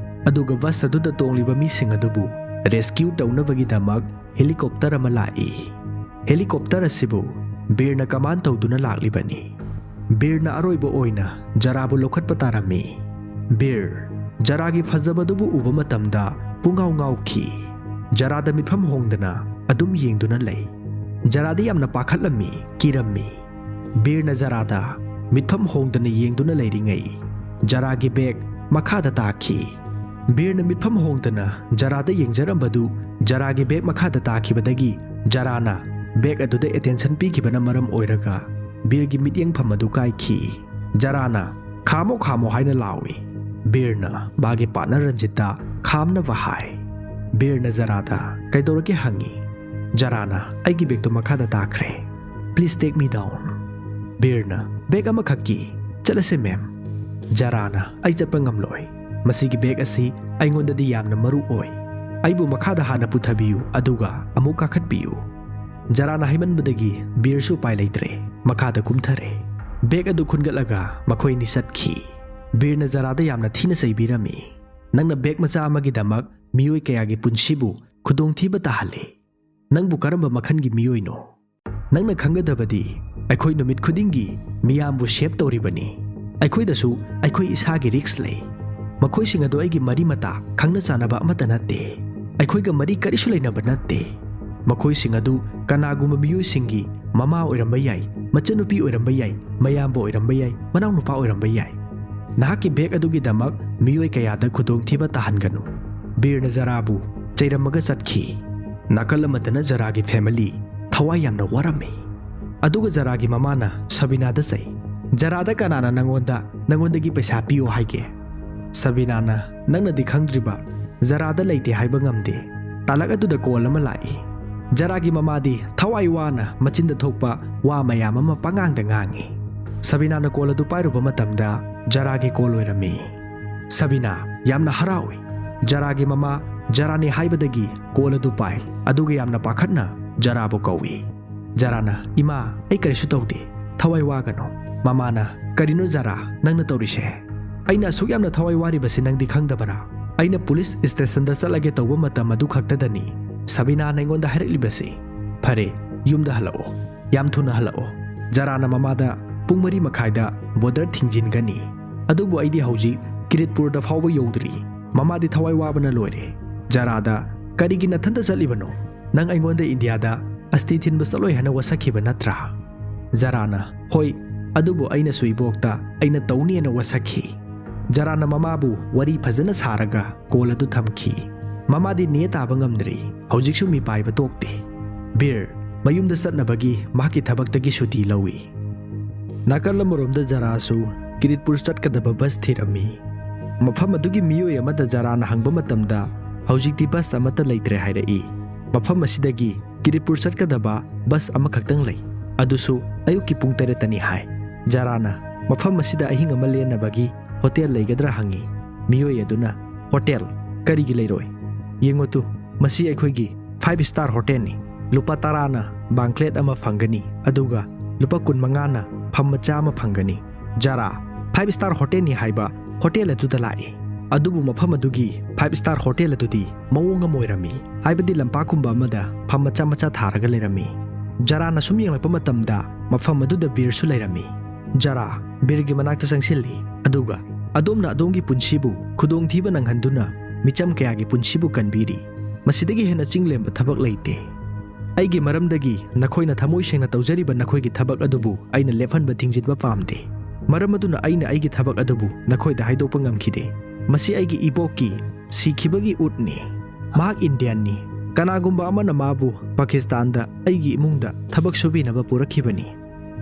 ꯑꯗꯨꯒ ꯕꯁ ꯑꯗꯨꯗ ꯇꯣꯡꯂꯤꯕ ꯃꯤꯁꯤꯡ ꯑꯗꯨꯕꯨ ꯔꯦꯁꯀ꯭ꯌꯨ ꯇꯧꯅꯕꯒꯤꯗꯃꯛ ꯍꯦꯂꯤꯀꯣꯞꯇꯔ ꯑꯃ ꯂꯥꯛꯏ꯫ ꯍꯦꯂꯤꯀꯣꯞꯇꯔ ꯑꯁꯤꯕꯨ ꯕꯤꯔꯅ ꯀꯃꯥꯟ ꯇꯧꯗꯨꯅ ꯂꯥꯛꯂꯤꯕꯅꯤ꯫ ꯕꯤꯔꯅ ꯑꯔꯣꯏꯕ ꯑꯣꯏꯅ ꯖꯔꯥꯕꯨ ꯂꯧꯈꯠꯄ ꯇꯥꯔꯝꯃꯤ꯫ ꯕꯤꯔ, ꯖꯔꯥꯒꯤ ꯐꯖꯕꯗꯨꯕꯨ ꯎꯕ ꯃꯇꯝꯗ ꯄꯨꯡꯉꯥꯎ ꯉꯥꯎꯈꯤ꯫ ꯖꯔꯥꯗ ꯃꯤꯠꯐꯝ ꯍꯣꯡꯗꯅ ꯑꯗꯨꯝ ꯌꯦꯡꯗꯨꯅ ꯂꯩ꯫ ꯖꯔꯥꯗꯤ ꯌꯥꯝꯅ ꯄꯥꯈꯠꯂꯝꯃꯤ, ꯀꯤꯔꯝꯃꯤ꯫ ꯕꯤꯔꯅ ꯖꯔꯥꯗ ꯃꯤꯠꯐꯝ ꯍꯣꯡꯗꯅ ꯌꯦꯡꯗꯨꯅ ꯂꯩꯔꯤꯉꯩ, ꯖꯔꯥꯒꯤ ꯕꯦꯒ ꯃꯈꯥꯗ ꯇꯥꯈꯤ꯫ ꯕꯤꯔꯅ ꯃꯤꯠꯐꯝ ꯍꯣꯡꯗꯅ ꯖꯔꯥꯗ ꯌꯦꯡꯖꯔꯝꯕꯗꯨ ꯖꯔꯥꯒꯤ ꯕꯦꯒ ꯃꯈꯥꯗ ꯇꯥꯈꯤꯕꯗꯒꯤ ꯖꯔꯥꯅ ꯕꯦꯒ ꯑꯗꯨꯗ ꯑꯦꯇꯦꯟꯁꯟ ꯄꯤꯈꯤꯕꯅ ꯃꯔꯝ ꯑꯣꯏꯔꯒ ꯕꯤꯔꯒꯤ ꯃꯤꯠꯌꯦꯡꯐꯝ ꯑꯗꯨ ꯀꯥꯏꯈꯤ꯫ ꯖꯔꯥꯅ, "ꯈꯥꯝꯃꯣ, ꯈꯥꯝꯃꯣ" ꯍꯥꯏꯅ ꯂꯥꯎꯏ꯫ ꯕꯤꯔꯅ ꯃꯥꯒꯤ ꯄꯥꯔꯠꯅꯔ ꯔꯟꯖꯤꯠꯇ ꯈꯥꯝꯅꯕ ꯍꯥꯏ꯫ ꯕꯤꯔꯅ ꯖꯔꯥꯗ ꯀꯩꯗꯧꯔꯒꯦ ꯍꯪꯉꯤ꯫ ꯖꯔꯥꯅ, "ꯑꯩꯒꯤ ꯕꯦꯒꯇꯨ ꯃꯈꯥꯗ ꯇꯥꯈ꯭ꯔꯦ꯫ Please take me down." ꯕꯤꯔꯅ, "ꯕꯦꯒ ꯑꯃꯈꯛꯀꯤ? ꯆꯠꯂꯁꯦ, ꯃꯦꯝ꯫" ꯖꯔꯥꯅ, "ꯑꯩ ꯆꯠꯄ ꯉꯝꯂꯣꯏ꯫ ꯃꯁꯤꯒꯤ ꯕꯦꯒ ꯑꯁꯤ ꯑꯩꯉꯣꯟꯗꯗꯤ ꯌꯥꯝꯅ ꯃꯔꯨ ꯑꯣꯏ꯫ ꯑꯩꯕꯨ ꯃꯈꯥꯗ ꯍꯥꯟꯅ ꯄꯨꯊꯕꯤꯌꯨ, ꯑꯗꯨꯒ ꯑꯃꯨꯛ ꯀꯥꯈꯠꯄꯤꯌꯨ꯫" ꯖꯔꯥꯅ ꯍꯥꯏꯃꯟꯕꯗꯒꯤ ꯕꯤꯔꯁꯨ ꯎꯄꯥꯏ ꯂꯩꯇ꯭ꯔꯦ, ꯃꯈꯥꯗ ꯀꯨꯝꯊꯔꯦ꯫ ꯕꯦꯒ ꯑꯗꯨ ꯈꯨꯟꯒꯠꯂꯒ ꯃꯈꯣꯏ ꯑꯅꯤ ꯆꯠꯈꯤ꯫ ꯕꯤꯔꯅ ꯖꯔꯥꯗ ꯌꯥꯝꯅ ꯊꯤꯅ ꯆꯩꯕꯤꯔꯝꯃꯤ꯫ "ꯅꯪꯅ ꯕꯦꯒ ꯃꯆꯥ ꯑꯃꯒꯤꯗꯃꯛ ꯃꯤꯑꯣꯏ ꯀꯌꯥꯒꯤ ꯄꯨꯟꯁꯤꯕꯨ ꯈꯨꯗꯣꯡꯊꯤꯕ ꯇꯥꯍꯜꯂꯤ꯫ ꯅꯪꯕꯨ ꯀꯔꯝꯕ ꯃꯈꯜꯒꯤ ꯃꯤꯑꯣꯏꯅꯣ? ꯅꯪꯅ ꯈꯪꯒꯗꯕꯗꯤ, ꯑꯩꯈꯣꯏ ꯅꯨꯃꯤꯠ ꯈꯨꯗꯤꯡꯒꯤ ꯃꯤꯌꯥꯝꯕꯨ ꯁꯦꯚ ꯇꯧꯔꯤꯕꯅꯤ꯫ ꯑꯩꯈꯣꯏꯗꯁꯨ ꯑꯩꯈꯣꯏ ꯏꯁꯥꯒꯤ ꯔꯤꯁ꯭ꯛ ꯂꯩ꯫ ꯃꯈꯣꯏꯁꯤꯡ ꯑꯗꯨ ꯑꯩꯒꯤ ꯃꯔꯤ ꯃꯇꯥ, ꯈꯪꯅ ꯆꯥꯟꯅꯕ ꯑꯃꯠꯇ ꯅꯠꯇꯦ꯫ ꯑꯩꯈꯣꯏꯒ ꯃꯔꯤ ꯀꯔꯤꯁꯨ ꯂꯩꯅꯕ ꯅꯠꯇꯦ꯫ ꯃꯈꯣꯏꯁꯤꯡ ꯑꯗꯨ ꯀꯅꯥꯒꯨꯝꯕ ꯃꯤꯑꯣꯏꯁꯤꯡꯒꯤ ꯃꯃꯥ ꯑꯣꯏꯔꯝꯕ ꯌꯥꯏ, ꯃꯆꯟꯅꯨꯄꯤ ꯑꯣꯏꯔꯝꯕ ꯌꯥꯏ, ꯃꯌꯥꯝꯕ ꯑꯣꯏꯔꯝꯕ ꯌꯥꯏ, ꯃꯅꯥꯎꯅꯨꯄꯥ ꯑꯣꯏꯔꯝꯕ ꯌꯥꯏ꯫ ꯅꯍꯥꯛꯀꯤ ꯕꯦꯒ ꯑꯗꯨꯒꯤꯗꯃꯛ ꯃꯤꯑꯣꯏ ꯀꯌꯥꯗ ꯈꯨꯗꯣꯡꯊꯤꯕ ꯇꯥꯍꯟꯒꯅꯨ꯫" ꯕꯤꯔꯅ ꯖꯔꯥꯕꯨ ꯆꯩꯔꯝꯃꯒ ꯆꯠꯈꯤ꯫ ꯅꯥꯀꯜ ꯑꯃꯗꯅ ꯖꯔꯥꯒꯤ ꯐꯦꯃꯤꯂꯤ ꯊꯋꯥꯏ ꯌꯥꯝꯅ ꯋꯥꯔꯝꯃꯤ꯫ ꯑꯗꯨꯒ ꯖꯔꯥꯒꯤ ꯃꯃꯥꯅ ꯁꯕꯤꯅꯥꯗ ꯆꯩ, "ꯖꯔꯥꯗ ꯀꯅꯥꯅ ꯅꯪꯉꯣꯟꯗ, ꯅꯪꯉꯣꯟꯗꯒꯤ ꯄꯩꯁꯥ ꯄꯤꯌꯣ ꯍꯥꯏꯒꯦ?" ꯁꯕꯤꯅꯥꯅ, "ꯅꯪꯅꯗꯤ ꯈꯪꯗ꯭ꯔꯤꯕ, ꯖꯔꯥꯗ ꯂꯩꯇꯦ ꯍꯥꯏꯕ ꯉꯝꯗꯦ꯫" ꯇꯥꯂꯛ ꯑꯗꯨꯗ ꯀꯣꯜ ꯑꯃ ꯂꯥꯛꯏ꯫ ꯖꯔꯥꯒꯤ ꯃꯃꯥꯗꯤ ꯊꯋꯥꯏ ꯋꯥꯅ ꯃꯆꯤꯟꯗ ꯊꯣꯛꯄ ꯋꯥ ꯃꯌꯥꯝ ꯑꯃ ꯄꯉꯥꯡꯗ ꯉꯥꯡꯉꯤ꯫ ꯁꯕꯤꯅꯥꯅ ꯀꯣꯜ ꯑꯗꯨ ꯄꯥꯏꯔꯨꯕ ꯃꯇꯝꯗ ꯖꯔꯥꯒꯤ ꯀꯣꯜ ꯑꯣꯏꯔꯝꯃꯤ꯫ ꯁꯕꯤꯅꯥ ꯌꯥꯝꯅ ꯍꯔꯥꯎꯏ꯫ ꯖꯔꯥꯒꯤ ꯃꯃꯥ ꯖꯔꯥꯅꯤ ꯍꯥꯏꯕꯗꯒꯤ ꯀꯣꯜ ꯑꯗꯨ ꯄꯥꯏ, ꯑꯗꯨꯒ ꯌꯥꯝꯅ ꯄꯥꯈꯠꯅ ꯖꯔꯥꯕꯨ ꯀꯧꯏ꯫ ꯖꯔꯥꯅ, "ꯏꯃꯥ, ꯑꯩ ꯀꯔꯤꯁꯨ ꯇꯧꯗꯦ, ꯊꯋꯥꯏ ꯋꯥꯒꯅꯨ꯫" ꯃꯃꯥꯅ, "ꯀꯔꯤꯅꯣ ꯖꯔꯥ, ꯅꯪꯅ ꯇꯧꯔꯤꯁꯦ? ꯑꯩꯅ ꯑꯁꯨꯛ ꯌꯥꯝꯅ ꯊꯋꯥꯏ ꯋꯥꯔꯤꯕꯁꯤ ꯅꯪꯗꯤ ꯈꯪꯗꯕꯔꯥ? ꯑꯩꯅ ꯄꯨꯂꯤꯁ ꯁ꯭ꯇꯦꯁꯟꯗ ꯆꯠꯂꯒꯦ ꯇꯧꯕ ꯃꯇꯝ ꯑꯗꯨ ꯈꯛꯇꯗꯅꯤ ꯁꯕꯤꯅꯥꯅ ꯑꯩꯉꯣꯟꯗ ꯍꯥꯏꯔꯛꯂꯤꯕꯁꯤ꯫ ꯐꯔꯦ, ꯌꯨꯝꯗ ꯍꯜꯂꯛꯑꯣ, ꯌꯥꯝ ꯊꯨꯅ ꯍꯜꯂꯛꯑꯣ꯫" ꯖꯔꯥꯅ ꯃꯃꯥꯗ, "ꯄꯨꯡ ꯃꯔꯤ ꯃꯈꯥꯏꯗ ꯕꯣꯔꯗꯔ ꯊꯤꯡꯖꯤꯟꯒꯅꯤ, ꯑꯗꯨꯕꯨ ꯑꯩꯗꯤ ꯍꯧꯖꯤꯛ ꯀꯤꯔꯤꯠꯄꯨꯔꯗ ꯐꯥꯎꯕ ꯌꯧꯗ꯭ꯔꯤ꯫" ꯃꯃꯥꯗꯤ ꯊꯋꯥꯏ ꯋꯥꯕꯅ ꯂꯣꯏꯔꯦ꯫ ꯖꯔꯥꯗ, "ꯀꯔꯤꯒꯤ ꯅꯊꯟꯇ ꯆꯠꯂꯤꯕꯅꯣ? ꯅꯪ ꯑꯩꯉꯣꯟꯗ ꯏꯟꯗꯤꯌꯥꯗ ꯑꯁꯇꯤ ꯊꯤꯟꯕ ꯆꯠꯂꯣꯏ ꯍꯥꯏꯅ ꯋꯥꯁꯛꯈꯤꯕ ꯅꯠꯇ꯭ꯔꯥ?" ꯖꯔꯥꯅ, "ꯍꯣꯏ, ꯑꯗꯨꯕꯨ ꯑꯩꯅꯁꯨ ꯏꯕꯣꯛꯇ ꯑꯩꯅ ꯇꯧꯅꯤꯅ ꯋꯥꯁꯛꯈꯤ꯫" ꯖꯔꯥꯅ ꯃꯃꯥꯕꯨ ꯋꯥꯔꯤ ꯐꯖꯅ ꯁꯥꯔꯒ ꯀꯣꯜ ꯑꯗꯨ ꯊꯝꯈꯤ꯫ ꯃꯃꯥꯗꯤ ꯅꯦ ꯇꯥꯕ ꯉꯝꯗ꯭ꯔꯤ, ꯍꯧꯖꯤꯛꯁꯨ ꯃꯤꯄꯥꯏꯕ ꯇꯣꯛꯇꯦ꯫ ꯕꯤꯔ ꯃꯌꯨꯝꯗ ꯆꯠꯅꯕꯒꯤ ꯃꯍꯥꯛꯀꯤ ꯊꯕꯛꯇꯒꯤ ꯁꯨꯇꯤ ꯂꯧꯏ꯫ ꯅꯥꯀꯜ ꯑꯃꯔꯣꯝꯗ ꯖꯔꯥꯁꯨ ꯀꯤꯔꯤꯠꯄꯨꯔ ꯆꯠꯀꯗꯕ ꯕꯁ ꯊꯤꯔꯝꯃꯤ꯫ ꯃꯐꯝ ꯑꯗꯨꯒꯤ ꯃꯤꯑꯣꯏ ꯑꯃꯗ ꯖꯔꯥꯅ ꯍꯪꯕ ꯃꯇꯝꯗ, "ꯍꯧꯖꯤꯛꯇꯤ ꯕꯁ ꯑꯃꯠꯇ ꯂꯩꯇ꯭ꯔꯦ" ꯍꯥꯏꯔꯛꯏ꯫ ꯃꯐꯝ ꯑꯁꯤꯗꯒꯤ ꯀꯤꯔꯤꯠꯄꯨꯔ ꯆꯠꯀꯗꯕ ꯕꯁ ꯑꯃꯈꯛꯇꯪ ꯂꯩ, ꯑꯗꯨꯁꯨ ꯑꯌꯨꯛꯀꯤ ꯄꯨꯡ ꯇꯔꯦꯠꯇꯅꯤ ꯍꯥꯏ꯫ ꯖꯔꯥꯅ ꯃꯐꯝ ꯑꯁꯤꯗ ꯑꯍꯤꯡ ꯑꯃ ꯂꯦꯟꯅꯕꯒꯤ ꯍꯣꯇꯦꯜ ꯂꯩꯒꯗ꯭ꯔꯥ ꯍꯪꯉꯤ꯫ ꯃꯤꯑꯣꯏ ꯑꯗꯨꯅ, "ꯍꯣꯇꯦꯜ? ꯀꯔꯤꯒꯤ ꯂꯩꯔꯣꯏ? ꯌꯦꯡꯉꯨ ꯇꯨ, ꯃꯁꯤ ꯑꯩꯈꯣꯏꯒꯤ ꯐꯥꯏꯚ ꯁ꯭ꯇꯥꯔ ꯍꯣꯇꯦꯜꯅꯤ꯫ ꯂꯨꯄꯥ ꯇꯔꯥꯅ ꯕꯥꯡꯀ꯭ꯂꯦꯠ ꯑꯃ ꯐꯪꯒꯅꯤ, ꯑꯗꯨꯒ ꯂꯨꯄꯥ ꯀꯨꯟꯃꯉꯥꯅ ꯐꯝ ꯃꯆꯥ ꯑꯃ ꯐꯪꯒꯅꯤ꯫" ꯖꯔꯥ, "ꯐꯥꯏꯚ ꯁ꯭ꯇꯥꯔ ꯍꯣꯇꯦꯜꯅꯤ ꯍꯥꯏꯕ ꯍꯣꯇꯦꯜ ꯑꯗꯨꯗ ꯂꯥꯛꯏ, ꯑꯗꯨꯕꯨ ꯃꯐꯝ ꯑꯗꯨꯒꯤ ꯐꯥꯏꯚ ꯁ꯭ꯇꯥꯔ ꯍꯣꯇꯦꯜ ꯑꯗꯨꯗꯤ ꯃꯑꯣꯡ ꯑꯃ ꯑꯣꯏꯔꯝꯃꯤ, ꯍꯥꯏꯕꯗꯤ ꯂꯝꯄꯥꯛꯀꯨꯝꯕ ꯑꯃꯗ ꯐꯝ ꯃꯆꯥ ꯃꯆꯥ ꯊꯥꯔꯒ ꯂꯩꯔꯝꯃꯤ꯫" ꯖꯔꯥꯅ ꯁꯨꯝ ꯌꯦꯡꯂꯛꯄ ꯃꯇꯝꯗ ꯃꯐꯝ ꯑꯗꯨꯗ ꯕꯤꯔꯁꯨ ꯂꯩꯔꯝꯃꯤ꯫ ꯖꯔꯥ ꯕꯤꯔꯒꯤ ꯃꯅꯥꯛꯇ ꯆꯪꯁꯤꯜꯂꯤ, ꯑꯗꯨꯒ, "ꯑꯗꯣꯝꯅ ꯑꯗꯣꯝꯒꯤ ꯄꯨꯟꯁꯤꯕꯨ ꯈꯨꯗꯣꯡꯊꯤꯕ ꯅꯪꯍꯟꯗꯨꯅ ꯃꯤꯆꯝ ꯀꯌꯥꯒꯤ ꯄꯨꯟꯁꯤꯕꯨ ꯀꯟꯕꯤꯔꯤ꯫ ꯃꯁꯤꯗꯒꯤ ꯍꯦꯟꯅ ꯆꯤꯡꯂꯦꯝꯕ ꯊꯕꯛ ꯂꯩꯇꯦ꯫ ꯑꯩꯒꯤ ꯃꯔꯝꯗꯒꯤ ꯅꯈꯣꯏꯅ ꯊꯃꯣꯏ ꯁꯦꯡꯅ ꯇꯧꯖꯔꯤꯕ ꯅꯈꯣꯏꯒꯤ ꯊꯕꯛ ꯑꯗꯨꯕꯨ ꯑꯩꯅ ꯂꯦꯞꯍꯟꯕ ꯊꯤꯡꯖꯤꯟꯕ ꯄꯥꯝꯗꯦ꯫ ꯃꯔꯝ ꯑꯗꯨꯅ ꯑꯩꯅ ꯑꯩꯒꯤ ꯊꯕꯛ ꯑꯗꯨꯕꯨ ꯅꯈꯣꯏꯗ ꯍꯥꯏꯗꯣꯛꯄ ꯉꯝꯈꯤꯗꯦ꯫ ꯃꯁꯤ ꯑꯩꯒꯤ ꯏꯕꯣꯛꯀꯤ ꯁꯤꯈꯤꯕꯒꯤ ꯎꯠꯅꯤ꯫ ꯃꯍꯥꯛ ꯏꯟꯗꯤꯌꯟꯅꯤ꯫ ꯀꯅꯥꯒꯨꯝꯕ ꯑꯃꯅ ꯃꯥꯕꯨ ꯄꯥꯀꯤꯁꯇꯥꯟꯗ ꯑꯩꯒꯤ ꯏꯃꯨꯡꯗ ꯊꯕꯛ ꯁꯨꯕꯤꯅꯕ ꯄꯨꯔꯛꯈꯤꯕꯅꯤ꯫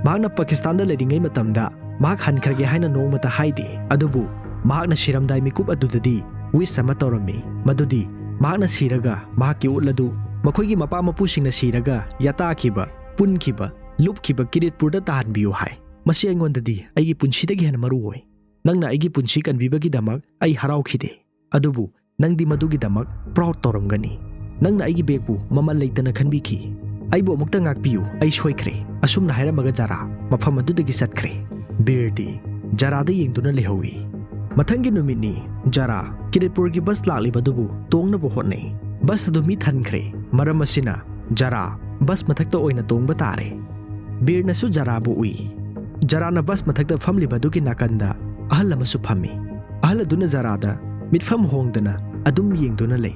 ꯃꯍꯥꯛꯅ ꯄꯥꯀꯤꯁꯇꯥꯟꯗ ꯂꯩꯔꯤꯉꯩ ꯃꯇꯝꯗ ꯃꯍꯥꯛ ꯍꯟꯈ꯭ꯔꯒꯦ ꯍꯥꯏꯅ ꯅꯣꯡꯃꯇ ꯍꯥꯏꯗꯦ, ꯑꯗꯨꯕꯨ ꯃꯍꯥꯛꯅ ꯁꯤꯔꯝꯗꯥꯏ ꯃꯤꯀꯨꯞ ꯑꯗꯨꯗꯗꯤ ꯋꯤꯁ ꯑꯃ ꯇꯧꯔꯝꯃꯤ, ꯃꯗꯨꯗꯤ ꯃꯍꯥꯛꯅ ꯁꯤꯔꯒ ꯃꯍꯥꯛꯀꯤ ꯎꯠ ꯑꯗꯨ ꯃꯈꯣꯏꯒꯤ ꯃꯄꯥ ꯃꯄꯨꯁꯤꯡꯅ ꯁꯤꯔꯒ ꯌꯥꯇꯥꯈꯤꯕ, ꯄꯨꯟꯈꯤꯕ, ꯂꯨꯞꯈꯤꯕ ꯀꯤꯔꯤꯠꯄꯨꯔꯗ ꯇꯥꯍꯟꯕꯤꯌꯨ ꯍꯥꯏ꯫ ꯃꯁꯤ ꯑꯩꯉꯣꯟꯗꯗꯤ ꯑꯩꯒꯤ ꯄꯨꯟꯁꯤꯗꯒꯤ ꯍꯦꯟꯅ ꯃꯔꯨ ꯑꯣꯏ꯫ ꯅꯪꯅ ꯑꯩꯒꯤ ꯄꯨꯟꯁꯤ ꯀꯟꯕꯤꯕꯒꯤꯗꯃꯛ ꯑꯩ ꯍꯔꯥꯎꯈꯤꯗꯦ, ꯑꯗꯨꯕꯨ ꯅꯪꯗꯤ ꯃꯗꯨꯒꯤꯗꯃꯛ proud ꯇꯧꯔꯝꯒꯅꯤ꯫ ꯅꯪꯅ ꯑꯩꯒꯤ ꯕꯦꯒꯄꯨ ꯃꯃꯜ ꯂꯩꯇꯅ ꯈꯟꯕꯤꯈꯤ꯫ ꯑꯩꯕꯨ ꯑꯃꯨꯛꯇ ꯉꯥꯛꯄꯤꯌꯨ, ꯑꯩ ꯁꯣꯏꯈ꯭ꯔꯦ," ꯑꯁꯨꯝꯅ ꯍꯥꯏꯔꯝꯃꯒ ꯖꯥꯔꯥ ꯃꯐꯝ ꯑꯗꯨꯗꯒꯤ ꯆꯠꯈ꯭ꯔꯦ꯫ ꯕꯤꯔꯗꯤ ꯖꯥꯔꯥꯗ ꯌꯦꯡꯗꯨꯅ ꯂꯩꯍꯧꯏ꯫ ꯃꯊꯪꯒꯤ ꯅꯨꯃꯤꯠꯅꯤ꯫ ꯖꯥꯔꯥ ꯀꯤꯔꯤꯠꯄꯨꯔꯒꯤ ꯕꯁ ꯂꯥꯛꯂꯤꯕꯗꯨꯕꯨ ꯇꯣꯡꯅꯕ ꯍꯣꯠꯅꯩ꯫ ꯕꯁ ꯑꯗꯨ ꯃꯤ ꯊꯟꯈ꯭ꯔꯦ꯫ ꯃꯔꯝ ꯑꯁꯤꯅ ꯖꯥꯔꯥ ꯕꯁ ꯃꯊꯛꯇ ꯑꯣꯏꯅ ꯇꯣꯡꯕ ꯇꯥꯔꯦ꯫ ꯕꯤꯔꯅꯁꯨ ꯖꯥꯔꯥꯕꯨ ꯎꯏ꯫ ꯖꯥꯔꯥꯅ ꯕꯁ ꯃꯊꯛꯇ ꯐꯝꯂꯤꯕ ꯑꯗꯨꯒꯤ ꯅꯥꯀꯟꯗ ꯑꯍꯜ ꯑꯃꯁꯨ ꯐꯝꯃꯤ꯫ ꯑꯍꯜ ꯑꯗꯨꯅ ꯖꯥꯔꯥꯗ ꯃꯤꯠꯐꯝ ꯍꯣꯡꯗꯅ ꯑꯗꯨꯝ ꯌꯦꯡꯗꯨꯅ ꯂꯩ꯫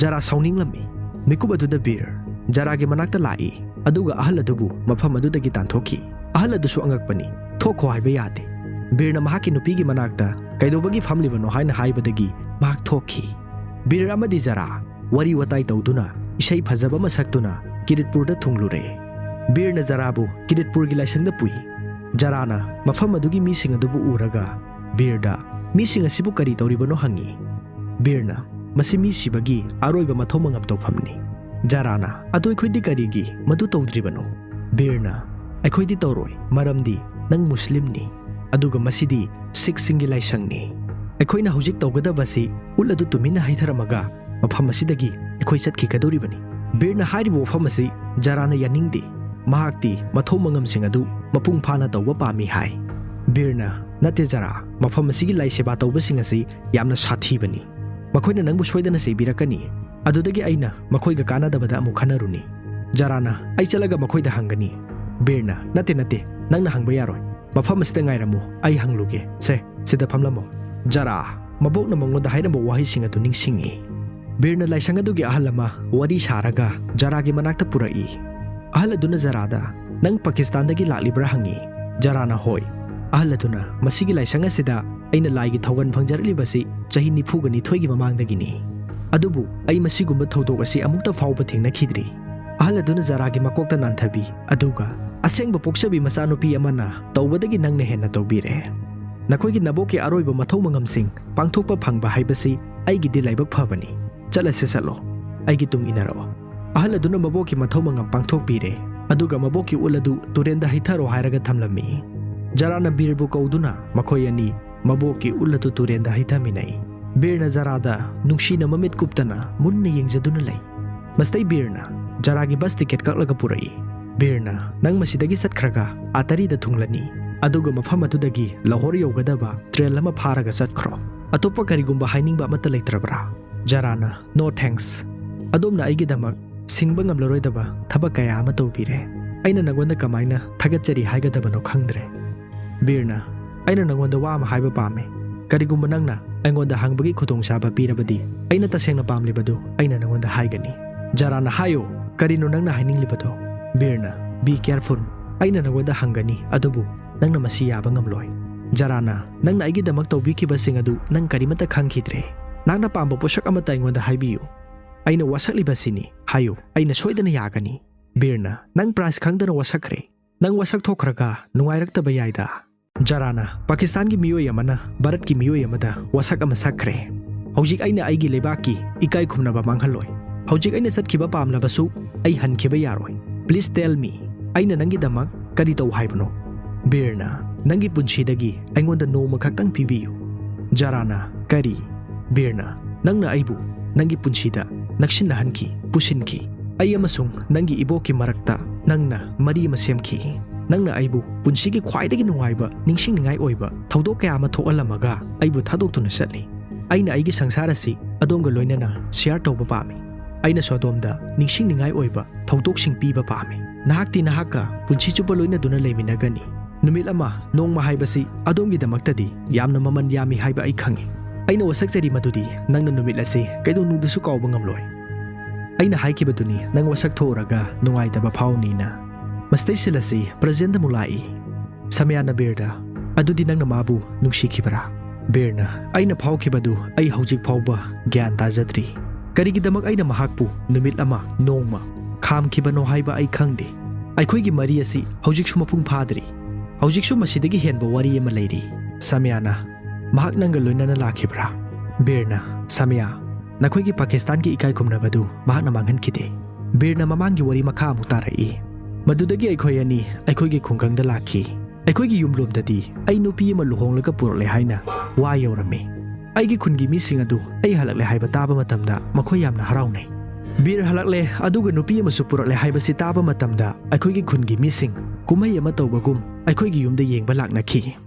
ꯖꯥꯔꯥ ꯁꯥꯎꯅꯤꯡꯂꯝꯃꯤ꯫ ꯃꯤꯀꯨꯞ ꯑꯗꯨꯗ ꯕꯤꯔ ꯖꯥꯔꯥꯒꯤ ꯃꯅꯥꯛꯇ ꯂꯥꯛꯏ, ꯑꯗꯨꯒ ꯑꯍꯜ ꯑꯗꯨꯕꯨ ꯃꯐꯝ ꯑꯗꯨꯗꯒꯤ ꯇꯥꯟꯊꯣꯛꯈꯤ꯫ ꯑꯍꯜ ꯑꯗꯨꯁꯨ ꯑꯉꯛꯄꯅꯤ꯫ "ꯊꯣꯛꯈꯣ ꯍꯥꯏꯕ ꯌꯥꯗꯦ꯫" ꯕꯤꯔꯅ ꯃꯍꯥꯛꯀꯤ ꯅꯨꯄꯤꯒꯤ ꯃꯅꯥꯛꯇ "ꯀꯩꯗꯧꯕꯒꯤ ꯐꯝꯂꯤꯕꯅꯣ?" ꯍꯥꯏꯅ ꯍꯥꯏꯕꯗꯒꯤ ꯃꯍꯥꯛ ꯊꯣꯛꯈꯤ꯫ ꯕꯤꯔ ꯑꯃꯗꯤ ꯖꯥꯔꯥ ꯋꯥꯔꯤ ꯋꯥꯇꯥꯏ ꯇꯧꯗꯨꯅ, ꯏꯁꯩ ꯐꯖꯕ ꯑꯃ ꯁꯛꯇꯨꯅ ꯀꯤꯔꯤꯠꯄꯨꯔꯗ ꯊꯨꯡꯂꯨꯔꯦ꯫ ꯕꯤꯔꯅ ꯖꯥꯔꯥꯕꯨ ꯀꯤꯔꯤꯠꯄꯨꯔꯒꯤ ꯂꯥꯏꯁꯪꯗ ꯄꯨꯏ꯫ ꯖꯥꯔꯥꯅ ꯃꯐꯝ ꯑꯗꯨꯒꯤ ꯃꯤꯁꯤꯡ ꯑꯗꯨꯕꯨ ꯎꯔꯒ ꯕꯤꯔꯗ "ꯃꯤꯁꯤꯡ ꯑꯁꯤꯕꯨ ꯀꯔꯤ ꯇꯧꯔꯤꯕꯅꯣ?" ꯍꯪꯉꯤ꯫ ꯕꯤꯔꯅ "ꯃꯁꯤ ꯃꯤ ꯁꯤꯕꯒꯤ ꯑꯔꯣꯏꯕ ꯃꯊꯧ ꯃꯉꯝ ꯇꯧꯐꯝꯅꯤ꯫" ꯖꯥꯔꯥꯅ "ꯑꯗꯨ ꯑꯩꯈꯣꯏꯗꯤ ꯀꯔꯤꯒꯤ ꯃꯗꯨ ꯇꯧꯗ꯭ꯔꯤꯕꯅꯣ?" ꯕꯤꯔꯅ "ꯑꯩꯈꯣꯏꯗꯤ ꯇꯧꯔꯣꯏ, ꯃꯔꯝꯗꯤ ꯅꯪ ꯃꯨꯁꯂꯤꯝꯅꯤ, ꯑꯗꯨꯒ ꯃꯁꯤꯗꯤ ꯁꯤꯈꯁꯤꯡꯒꯤ ꯂꯥꯏꯁꯪꯅꯤ꯫ ꯑꯩꯈꯣꯏꯅ ꯍꯧꯖꯤꯛ ꯇꯧꯒꯗꯕꯁꯤ ꯎꯠ ꯑꯗꯨ ꯇꯨꯃꯤꯟꯅ ꯍꯩꯊꯔꯝꯃꯒ ꯃꯐꯝ ꯑꯁꯤꯗꯒꯤ ꯑꯩꯈꯣꯏ ꯆꯠꯈꯤꯒꯗꯧꯔꯤꯕꯅꯤ꯫" ꯕꯤꯔꯅ ꯍꯥꯏꯔꯤꯕ ꯋꯥꯐꯝ ꯑꯁꯤ ꯖꯥꯔꯥꯅ ꯌꯥꯅꯤꯡꯗꯦ꯫ ꯃꯍꯥꯛꯇꯤ ꯃꯊꯧ ꯃꯉꯝꯁꯤꯡ ꯑꯗꯨ ꯃꯄꯨꯡ ꯐꯥꯅ ꯇꯧꯕ ꯄꯥꯝꯃꯤ ꯍꯥꯏ꯫ ꯕꯤꯔꯅ "ꯅꯠꯇꯦ ꯖꯥꯔꯥ, ꯃꯐꯝ ꯑꯁꯤꯒꯤ ꯂꯥꯏ ꯁꯦꯕꯥ ꯇꯧꯕꯁꯤꯡ ꯑꯁꯤ ꯌꯥꯝꯅ ꯁꯥꯊꯤꯕꯅꯤ꯫ ꯃꯈꯣꯏꯅ ꯅꯪꯕꯨ ꯁꯣꯏꯗꯅ ꯆꯩꯕꯤꯔꯛꯀꯅꯤ꯫ ꯑꯗꯨꯗꯒꯤ ꯑꯩꯅ ꯃꯈꯣꯏꯒ ꯀꯥꯟꯅꯗꯕꯗ ꯑꯃꯨꯛ ꯈꯟꯅꯔꯨꯅꯤ꯫" ꯖꯥꯔꯥꯅ "ꯑꯩ ꯆꯠꯂꯒ ꯃꯈꯣꯏꯗ ꯍꯪꯒꯅꯤ꯫" ꯕꯤꯔꯅ "ꯅꯠꯇꯦ, ꯅꯠꯇꯦ, ꯅꯪꯅ ꯍꯪꯕ ꯌꯥꯔꯣꯏ꯫ ꯃꯐꯝ ꯑꯁꯤꯗ ꯉꯥꯏꯔꯝꯃꯨ, ꯑꯩ ꯍꯪꯂꯨꯒꯦ꯫ ꯁꯦ, ꯁꯤꯗ ꯐꯝꯂꯝꯃꯣ꯫" ꯖꯥꯔꯥ ꯃꯕꯣꯛꯅ ꯃꯉꯣꯟꯗ ꯍꯥꯏꯔꯝꯕ ꯋꯥꯍꯩꯁꯤꯡ ꯑꯗꯨ ꯅꯤꯡꯁꯤꯡꯉꯤ꯫ ꯕꯤꯔꯅ ꯂꯥꯏꯁꯪ ꯑꯗꯨꯒꯤ ꯑꯍꯜ ꯑꯃ ꯋꯥꯔꯤ ꯁꯥꯔꯒ ꯖꯥꯔꯥꯒꯤ ꯃꯅꯥꯛꯇ ꯄꯨꯔꯛꯏ꯫ ꯑꯍꯜ ꯑꯗꯨꯅ ꯖꯥꯔꯥꯗ "ꯅꯪ ꯄꯥꯀꯤꯁꯇꯥꯟꯗꯒꯤ ꯂꯥꯛꯂꯤꯕ꯭ꯔꯥ?" ꯍꯪꯉꯤ꯫ ꯖꯥꯔꯥꯅ "ꯍꯣꯏ꯫" ꯑꯍꯜ ꯑꯗꯨꯅ "ꯃꯁꯤꯒꯤ ꯂꯥꯏꯁꯪ ꯑꯁꯤꯗ ꯑꯩꯅ ꯂꯥꯏꯒꯤ ꯊꯧꯒꯜ ꯐꯪꯖꯔꯛꯂꯤꯕꯁꯤ ꯆꯍꯤ ꯅꯤꯐꯨꯒ ꯅꯤꯊꯣꯏꯒꯤ ꯃꯃꯥꯡꯗꯒꯤꯅꯤ꯫ ꯑꯗꯨꯕꯨ ꯑꯩ ꯃꯁꯤꯒꯨꯝꯕ ꯊꯧꯗꯣꯛ ꯑꯁꯤ ꯑꯃꯨꯛꯇ ꯐꯥꯎꯕ ꯊꯦꯡꯅꯈꯤꯗ꯭ꯔꯤ꯫" ꯑꯍꯜ ꯑꯗꯨꯅ ꯖꯥꯔꯥꯒꯤ ꯃꯀꯣꯛꯇ ꯅꯥꯟꯊꯕꯤ, ꯑꯗꯨꯒ "ꯑꯁꯦꯡꯕ ꯄꯣꯛꯆꯕꯤ ꯃꯆꯥꯅꯨꯄꯤ ꯑꯃꯅ ꯇꯧꯕꯗꯒꯤ ꯅꯪꯅ ꯍꯦꯟꯅ ꯇꯧꯕꯤꯔꯦ꯫ ꯅꯈꯣꯏꯒꯤ ꯅꯕꯣꯛꯀꯤ ꯑꯔꯣꯏꯕ ꯃꯊꯧ ꯃꯉꯝꯁꯤꯡ ꯄꯥꯡꯊꯣꯛꯄ ꯐꯪꯕ ꯍꯥꯏꯕꯁꯤ ꯑꯩꯒꯤꯗꯤ ꯂꯥꯏꯕꯛ ꯐꯕꯅꯤ꯫ ꯆꯠꯂꯁꯤ, ꯆꯠꯂꯣ꯫ ꯑꯩꯒꯤ ꯇꯨꯡ ꯏꯟꯅꯔꯛꯑꯣ꯫" ꯑꯍꯜ ꯑꯗꯨꯅ ꯃꯕꯣꯛꯀꯤ ꯃꯊꯧ ꯃꯉꯝ ꯄꯥꯡꯊꯣꯛꯄꯤꯔꯦ, ꯑꯗꯨꯒ ꯃꯕꯣꯛꯀꯤ ꯎꯠ ꯑꯗꯨ ꯇꯨꯔꯦꯟꯗ ꯍꯩꯊꯔꯣ ꯍꯥꯏꯔꯒ ꯊꯝꯂꯝꯃꯤ꯫ ꯖꯥꯔꯥꯅ ꯕꯤꯔꯕꯨ ꯀꯧꯗꯨꯅ ꯃꯈꯣꯏ ꯑꯅꯤ ꯃꯕꯣꯛꯀꯤ ꯎꯠ ꯑꯗꯨ ꯇꯨꯔꯦꯟꯗ ꯍꯩꯊꯃꯤꯟꯅꯩ꯫ ꯕꯤꯔꯅ ꯖꯥꯔꯥꯗ ꯅꯨꯡꯁꯤꯅ ꯃꯃꯤꯠ ꯀꯨꯞꯇꯅ ꯃꯨꯟꯅ ꯌꯦꯡꯖꯗꯨꯅ ꯂꯩ꯫ ꯃꯁꯤꯗꯩ ꯕꯤꯔꯅ ꯖꯥꯔꯥꯒꯤ ꯕꯁ ꯇꯤꯀꯦꯠ ꯀꯛꯂꯒ ꯄꯨꯔꯛꯏ꯫ ꯕꯤꯔꯅ, "ꯅꯪ ꯃꯁꯤꯗꯒꯤ ꯆꯠꯈ꯭ꯔꯒ ꯑꯥꯇꯔꯤꯗ ꯊꯨꯡꯂꯅꯤ, ꯑꯗꯨꯒ ꯃꯐꯝ ꯑꯗꯨꯗꯒꯤ ꯂꯥꯍꯣꯔ ꯌꯧꯒꯗꯕ ꯇ꯭ꯔꯦꯟ ꯑꯃ ꯐꯥꯔꯒ ꯆꯠꯈ꯭ꯔꯣ꯫ ꯑꯇꯣꯞꯄ ꯀꯔꯤꯒꯨꯝꯕ ꯍꯥꯏꯅꯤꯡꯕ ꯑꯃꯠꯇ ꯂꯩꯇ꯭ꯔꯕ꯭ꯔꯥ?" ꯖꯥꯔꯥꯅ, "No thanks꯫ ꯑꯗꯣꯝꯅ ꯑꯩꯒꯤꯗꯃꯛ ꯁꯤꯡꯕ ꯉꯝꯂꯔꯣꯏꯗꯕ ꯊꯕꯛ ꯀꯌꯥ ꯑꯃ ꯇꯧꯕꯤꯔꯦ꯫ ꯑꯩꯅ ꯅꯉꯣꯟꯗ ꯀꯃꯥꯏꯅ ꯊꯥꯒꯠꯆꯔꯤ ꯍꯥꯏꯒꯗꯕꯅꯣ ꯈꯪꯗ꯭ꯔꯦ꯫" ꯕꯤꯔꯅ, "ꯑꯩꯅ ꯅꯉꯣꯟꯗ ꯋꯥ ꯑꯃ ꯍꯥꯏꯕ ꯄꯥꯝꯃꯤ꯫ ꯀꯔꯤꯒꯨꯝꯕ ꯅꯪꯅ ꯑꯩꯉꯣꯟꯗ ꯍꯪꯕꯒꯤ ꯈꯨꯗꯣꯡꯆꯥꯕ ꯄꯤꯔꯕꯗꯤ, ꯑꯩꯅ ꯇꯁꯦꯡꯅ ꯄꯥꯝꯂꯤꯕꯗꯨ ꯑꯩꯅ ꯅꯉꯣꯟꯗ ꯍꯥꯏꯒꯅꯤ꯫" ꯖꯥꯔꯥꯅ, "ꯍꯥꯏꯌꯨ, ꯀꯔꯤꯅꯣ ꯅꯪꯅ ꯍꯥꯏꯅꯤꯡꯂꯤꯕꯗꯣ?" ꯕꯤꯔꯅ, "Be careful꯫ ꯑꯩꯅ ꯅꯉꯣꯟꯗ ꯍꯪꯒꯅꯤ, ꯑꯗꯨꯕꯨ ꯅꯪꯅ ꯃꯁꯤ ꯌꯥꯕ ꯉꯝꯂꯣꯏ꯫" ꯖꯥꯔꯥꯅ, "ꯅꯪꯅ ꯑꯩꯒꯤꯗꯃꯛ ꯇꯧꯕꯤꯈꯤꯕꯁꯤꯡ ꯑꯗꯨ ꯅꯪ ꯀꯔꯤꯃꯠꯇ ꯈꯪꯈꯤꯗ꯭ꯔꯦ꯫ ꯅꯍꯥꯛꯅ ꯄꯥꯝꯕ ꯄꯣꯠꯁꯛ ꯑꯃꯠꯇ ꯑꯩꯉꯣꯟꯗ ꯍꯥꯏꯕꯤꯌꯨ꯫ ꯑꯩꯅ ꯋꯥꯁꯛꯂꯤꯕꯁꯤꯅꯤ꯫ ꯍꯥꯏꯌꯨ, ꯑꯩꯅ ꯁꯣꯏꯗꯅ ꯌꯥꯒꯅꯤ꯫" ꯕꯤꯔꯅ, "ꯅꯪ ꯄ꯭ꯔꯥꯏꯖ ꯈꯪꯗꯅ ꯋꯥꯁꯛꯈ꯭ꯔꯦ꯫ ꯅꯪ ꯋꯥꯁꯛ ꯊꯣꯛꯈ꯭ꯔꯒ ꯅꯨꯡꯉꯥꯏꯔꯛꯇꯕ ꯌꯥꯏꯗ꯫" ꯖꯥꯔꯥꯅ, "ꯄꯥꯀꯤꯁꯇꯥꯟꯒꯤ ꯃꯤꯑꯣꯏ ꯑꯃꯅ ꯚꯥꯔꯠꯀꯤ ꯃꯤꯑꯣꯏ ꯑꯃꯗ ꯋꯥꯁꯛ ꯑꯃ ꯁꯛꯈ꯭ꯔꯦ꯫ ꯍꯧꯖꯤꯛ ꯑꯩꯅ ꯑꯩꯒꯤ ꯂꯩꯕꯥꯛꯀꯤ ꯏꯀꯥꯏ ꯈꯨꯝꯅꯕ ꯃꯥꯡꯍꯜꯂꯣꯏ꯫ ꯍꯧꯖꯤꯛ ꯑꯩꯅ ꯆꯠꯈꯤꯕ ꯄꯥꯝꯂꯕꯁꯨ ꯑꯩ ꯍꯟꯈꯤꯕ ꯌꯥꯔꯣꯏ꯫ Please tell me, ꯑꯩꯅ ꯅꯪꯒꯤꯗꯃꯛ ꯀꯔꯤ ꯇꯧ ꯍꯥꯏꯕꯅꯣ?" ꯕꯤꯔꯅ, "ꯅꯪꯒꯤ ꯄꯨꯟꯁꯤꯗꯒꯤ ꯑꯩꯉꯣꯟꯗ ꯅꯣꯡꯃ ꯈꯛꯇꯪ ꯄꯤꯕꯤꯌꯨ꯫" ꯖꯥꯔꯥꯅ, "ꯀꯔꯤ?" ꯕꯤꯔꯅ, "ꯅꯪꯅ ꯑꯩꯕꯨ ꯅꯪꯒꯤ ꯄꯨꯟꯁꯤꯗ ꯅꯛꯁꯤꯟꯅꯍꯟꯈꯤ, ꯄꯨꯁꯤꯟꯈꯤ꯫ ꯑꯩ ꯑꯃꯁꯨꯡ ꯅꯪꯒꯤ ꯏꯕꯣꯛꯀꯤ ꯃꯔꯛꯇ ꯅꯪꯅ ꯃꯔꯤ ꯑꯃ ꯁꯦꯝꯈꯤ꯫ ꯅꯪꯅ ꯑꯩꯕꯨ ꯄꯨꯟꯁꯤꯒꯤ ꯈ꯭ꯋꯥꯏꯗꯒꯤ ꯅꯨꯡꯉꯥꯏꯕ, ꯅꯤꯡꯁꯤꯡꯅꯤꯡꯉꯥꯏ ꯑꯣꯏꯕ ꯊꯧꯗꯣꯛ ꯀꯌꯥ ꯑꯃ ꯊꯣꯛꯍꯜꯂꯝꯃꯒ ꯑꯩꯕꯨ ꯊꯥꯗꯣꯛꯇꯨꯅ ꯆꯠꯂꯤ꯫ ꯑꯩꯅ ꯑꯩꯒꯤ ꯁꯪꯁꯥꯔ ꯑꯁꯤ ꯑꯗꯣꯝꯒ ꯂꯣꯏꯅꯅ ꯁꯤꯌꯥꯔ ꯇꯧꯕ ꯄꯥꯝꯃꯤ꯫ ꯑꯩꯅꯁꯨ ꯑꯗꯣꯝꯗ ꯅꯤꯡꯁꯤꯡꯅꯤꯡꯉꯥꯏ ꯑꯣꯏꯕ ꯊꯧꯗꯣꯛꯁꯤꯡ ꯄꯤꯕ ꯄꯥꯝꯃꯤ꯫ ꯅꯍꯥꯛꯇꯤ ꯅꯍꯥꯛꯀ ꯄꯨꯟꯁꯤ ꯆꯨꯞꯄ ꯂꯣꯏꯅꯗꯨꯅ ꯂꯩꯃꯤꯟꯅꯒꯅꯤ꯫ ꯅꯨꯃꯤꯠ ꯑꯃ, ꯅꯣꯡꯃ ꯍꯥꯏꯕꯁꯤ ꯑꯗꯣꯝꯒꯤꯗꯃꯛꯇꯗꯤ ꯌꯥꯝꯅ ꯃꯃꯜ ꯌꯥꯝꯃꯤ ꯍꯥꯏꯕ ꯑꯩ ꯈꯪꯏ꯫ ꯑꯩꯅ ꯋꯥꯁꯛꯆꯔꯤ ꯃꯗꯨꯗꯤ ꯅꯪꯅ ꯅꯨꯃꯤꯠ ꯑꯁꯤ ꯀꯩꯗꯧꯅꯨꯡꯗꯁꯨ ꯀꯥꯎꯕ ꯉꯝꯂꯣꯏ꯫ ꯑꯩꯅ ꯍꯥꯏꯈꯤꯕꯗꯨꯅꯤ ꯅꯪ ꯋꯥꯁꯛ ꯊꯣꯛꯎꯔꯒ ꯅꯨꯡꯉꯥꯏꯇꯕ ꯐꯥꯎꯅꯤꯅ꯫" ꯃꯁꯤꯗꯩ ꯁꯤꯜ ꯑꯁꯤ ꯄ꯭ꯔꯖꯦꯟꯗ ꯑꯃꯨꯛ ꯂꯥꯛꯏ꯫ ꯁꯃꯌꯥꯅ ꯕꯤꯔꯗ, "ꯑꯗꯨꯗꯤ ꯅꯪꯅ ꯃꯥꯕꯨ ꯅꯨꯡꯁꯤꯈꯤꯕꯔꯥ?" ꯕꯤꯔꯅ, "ꯑꯩꯅ ꯐꯥꯎꯈꯤꯕꯗꯨ ꯑꯩ ꯍꯧꯖꯤꯛ ꯐꯥꯎꯕ ꯒ꯭ꯌꯥꯟ ꯇꯥꯖꯗ꯭ꯔꯤ꯫ ꯀꯔꯤꯒꯤꯗꯃꯛ ꯑꯩꯅ ꯃꯍꯥꯛꯄꯨ ꯅꯨꯃꯤꯠ ꯑꯃ, ꯅꯣꯡꯃ ꯈꯥꯝꯈꯤꯕꯅꯣ ꯍꯥꯏꯕ ꯑꯩ ꯈꯪꯗꯦ꯫ ꯑꯩꯈꯣꯏꯒꯤ ꯃꯔꯤ ꯑꯁꯤ ꯍꯧꯖꯤꯛꯁꯨ ꯃꯄꯨꯡ ꯐꯥꯗ꯭ꯔꯤ꯫ ꯍꯧꯖꯤꯛꯁꯨ ꯃꯁꯤꯗꯒꯤ ꯍꯦꯟꯕ ꯋꯥꯔꯤ ꯑꯃ ꯂꯩꯔꯤ꯫" ꯁꯃꯌꯥꯅ, "ꯃꯍꯥꯛ ꯅꯪꯒ ꯂꯣꯏꯅꯅ ꯂꯥꯛꯈꯤꯕ꯭ꯔꯥ?" ꯕꯤꯔꯅ, "ꯁꯃꯌꯥ, ꯅꯈꯣꯏꯒꯤ ꯄꯥꯀꯤꯁꯇꯥꯟꯒꯤ ꯏꯀꯥꯏ ꯈꯨꯝꯅꯕꯗꯨ ꯃꯍꯥꯛꯅ ꯃꯥꯡꯍꯟꯈꯤꯗꯦ꯫" ꯕꯤꯔꯅ ꯃꯃꯥꯡꯒꯤ ꯋꯥꯔꯤ ꯃꯈꯥ ꯑꯃꯨꯛ ꯇꯥꯔꯛꯏ꯫ "ꯃꯗꯨꯗꯒꯤ ꯑꯩꯈꯣꯏ ꯑꯅꯤ ꯑꯩꯈꯣꯏꯒꯤ ꯈꯨꯡꯒꯪꯗ ꯂꯥꯛꯈꯤ꯫ ꯑꯩꯈꯣꯏꯒꯤ ꯌꯨꯝꯂꯣꯝꯗꯗꯤ ꯑꯩ ꯅꯨꯄꯤ ꯑꯃ ꯂꯨꯍꯣꯡꯂꯒ ꯄꯨꯔꯛꯂꯦ ꯍꯥꯏꯅ ꯋꯥ ꯌꯧꯔꯝꯃꯤ꯫ ꯑꯩꯒꯤ ꯈꯨꯟꯒꯤ ꯃꯤꯁꯤꯡ ꯑꯗꯨ ꯑꯩ ꯍꯜꯂꯛꯂꯦ ꯍꯥꯏꯕ ꯇꯥꯕ ꯃꯇꯝꯗ ꯃꯈꯣꯏ ꯌꯥꯝꯅ ꯍꯔꯥꯎꯅꯩ꯫ ꯕꯤꯔ ꯍꯜꯂꯛꯂꯦ, ꯑꯗꯨꯒ ꯅꯨꯄꯤ ꯑꯃꯁꯨ ꯄꯨꯔꯛꯂꯦ ꯍꯥꯏꯕꯁꯤ ꯇꯥꯕ ꯃꯇꯝꯗ ꯑꯩꯈꯣꯏꯒꯤ ꯈꯨꯟꯒꯤ ꯃꯤꯁꯤꯡ ꯀꯨꯝꯍꯩ ꯑꯃ ꯇꯧꯕꯒꯨꯝ ꯑꯩꯈꯣꯏꯒꯤ ꯌꯨꯝꯗ ꯌꯦꯡꯕ ꯂꯥꯛꯅꯈꯤ꯫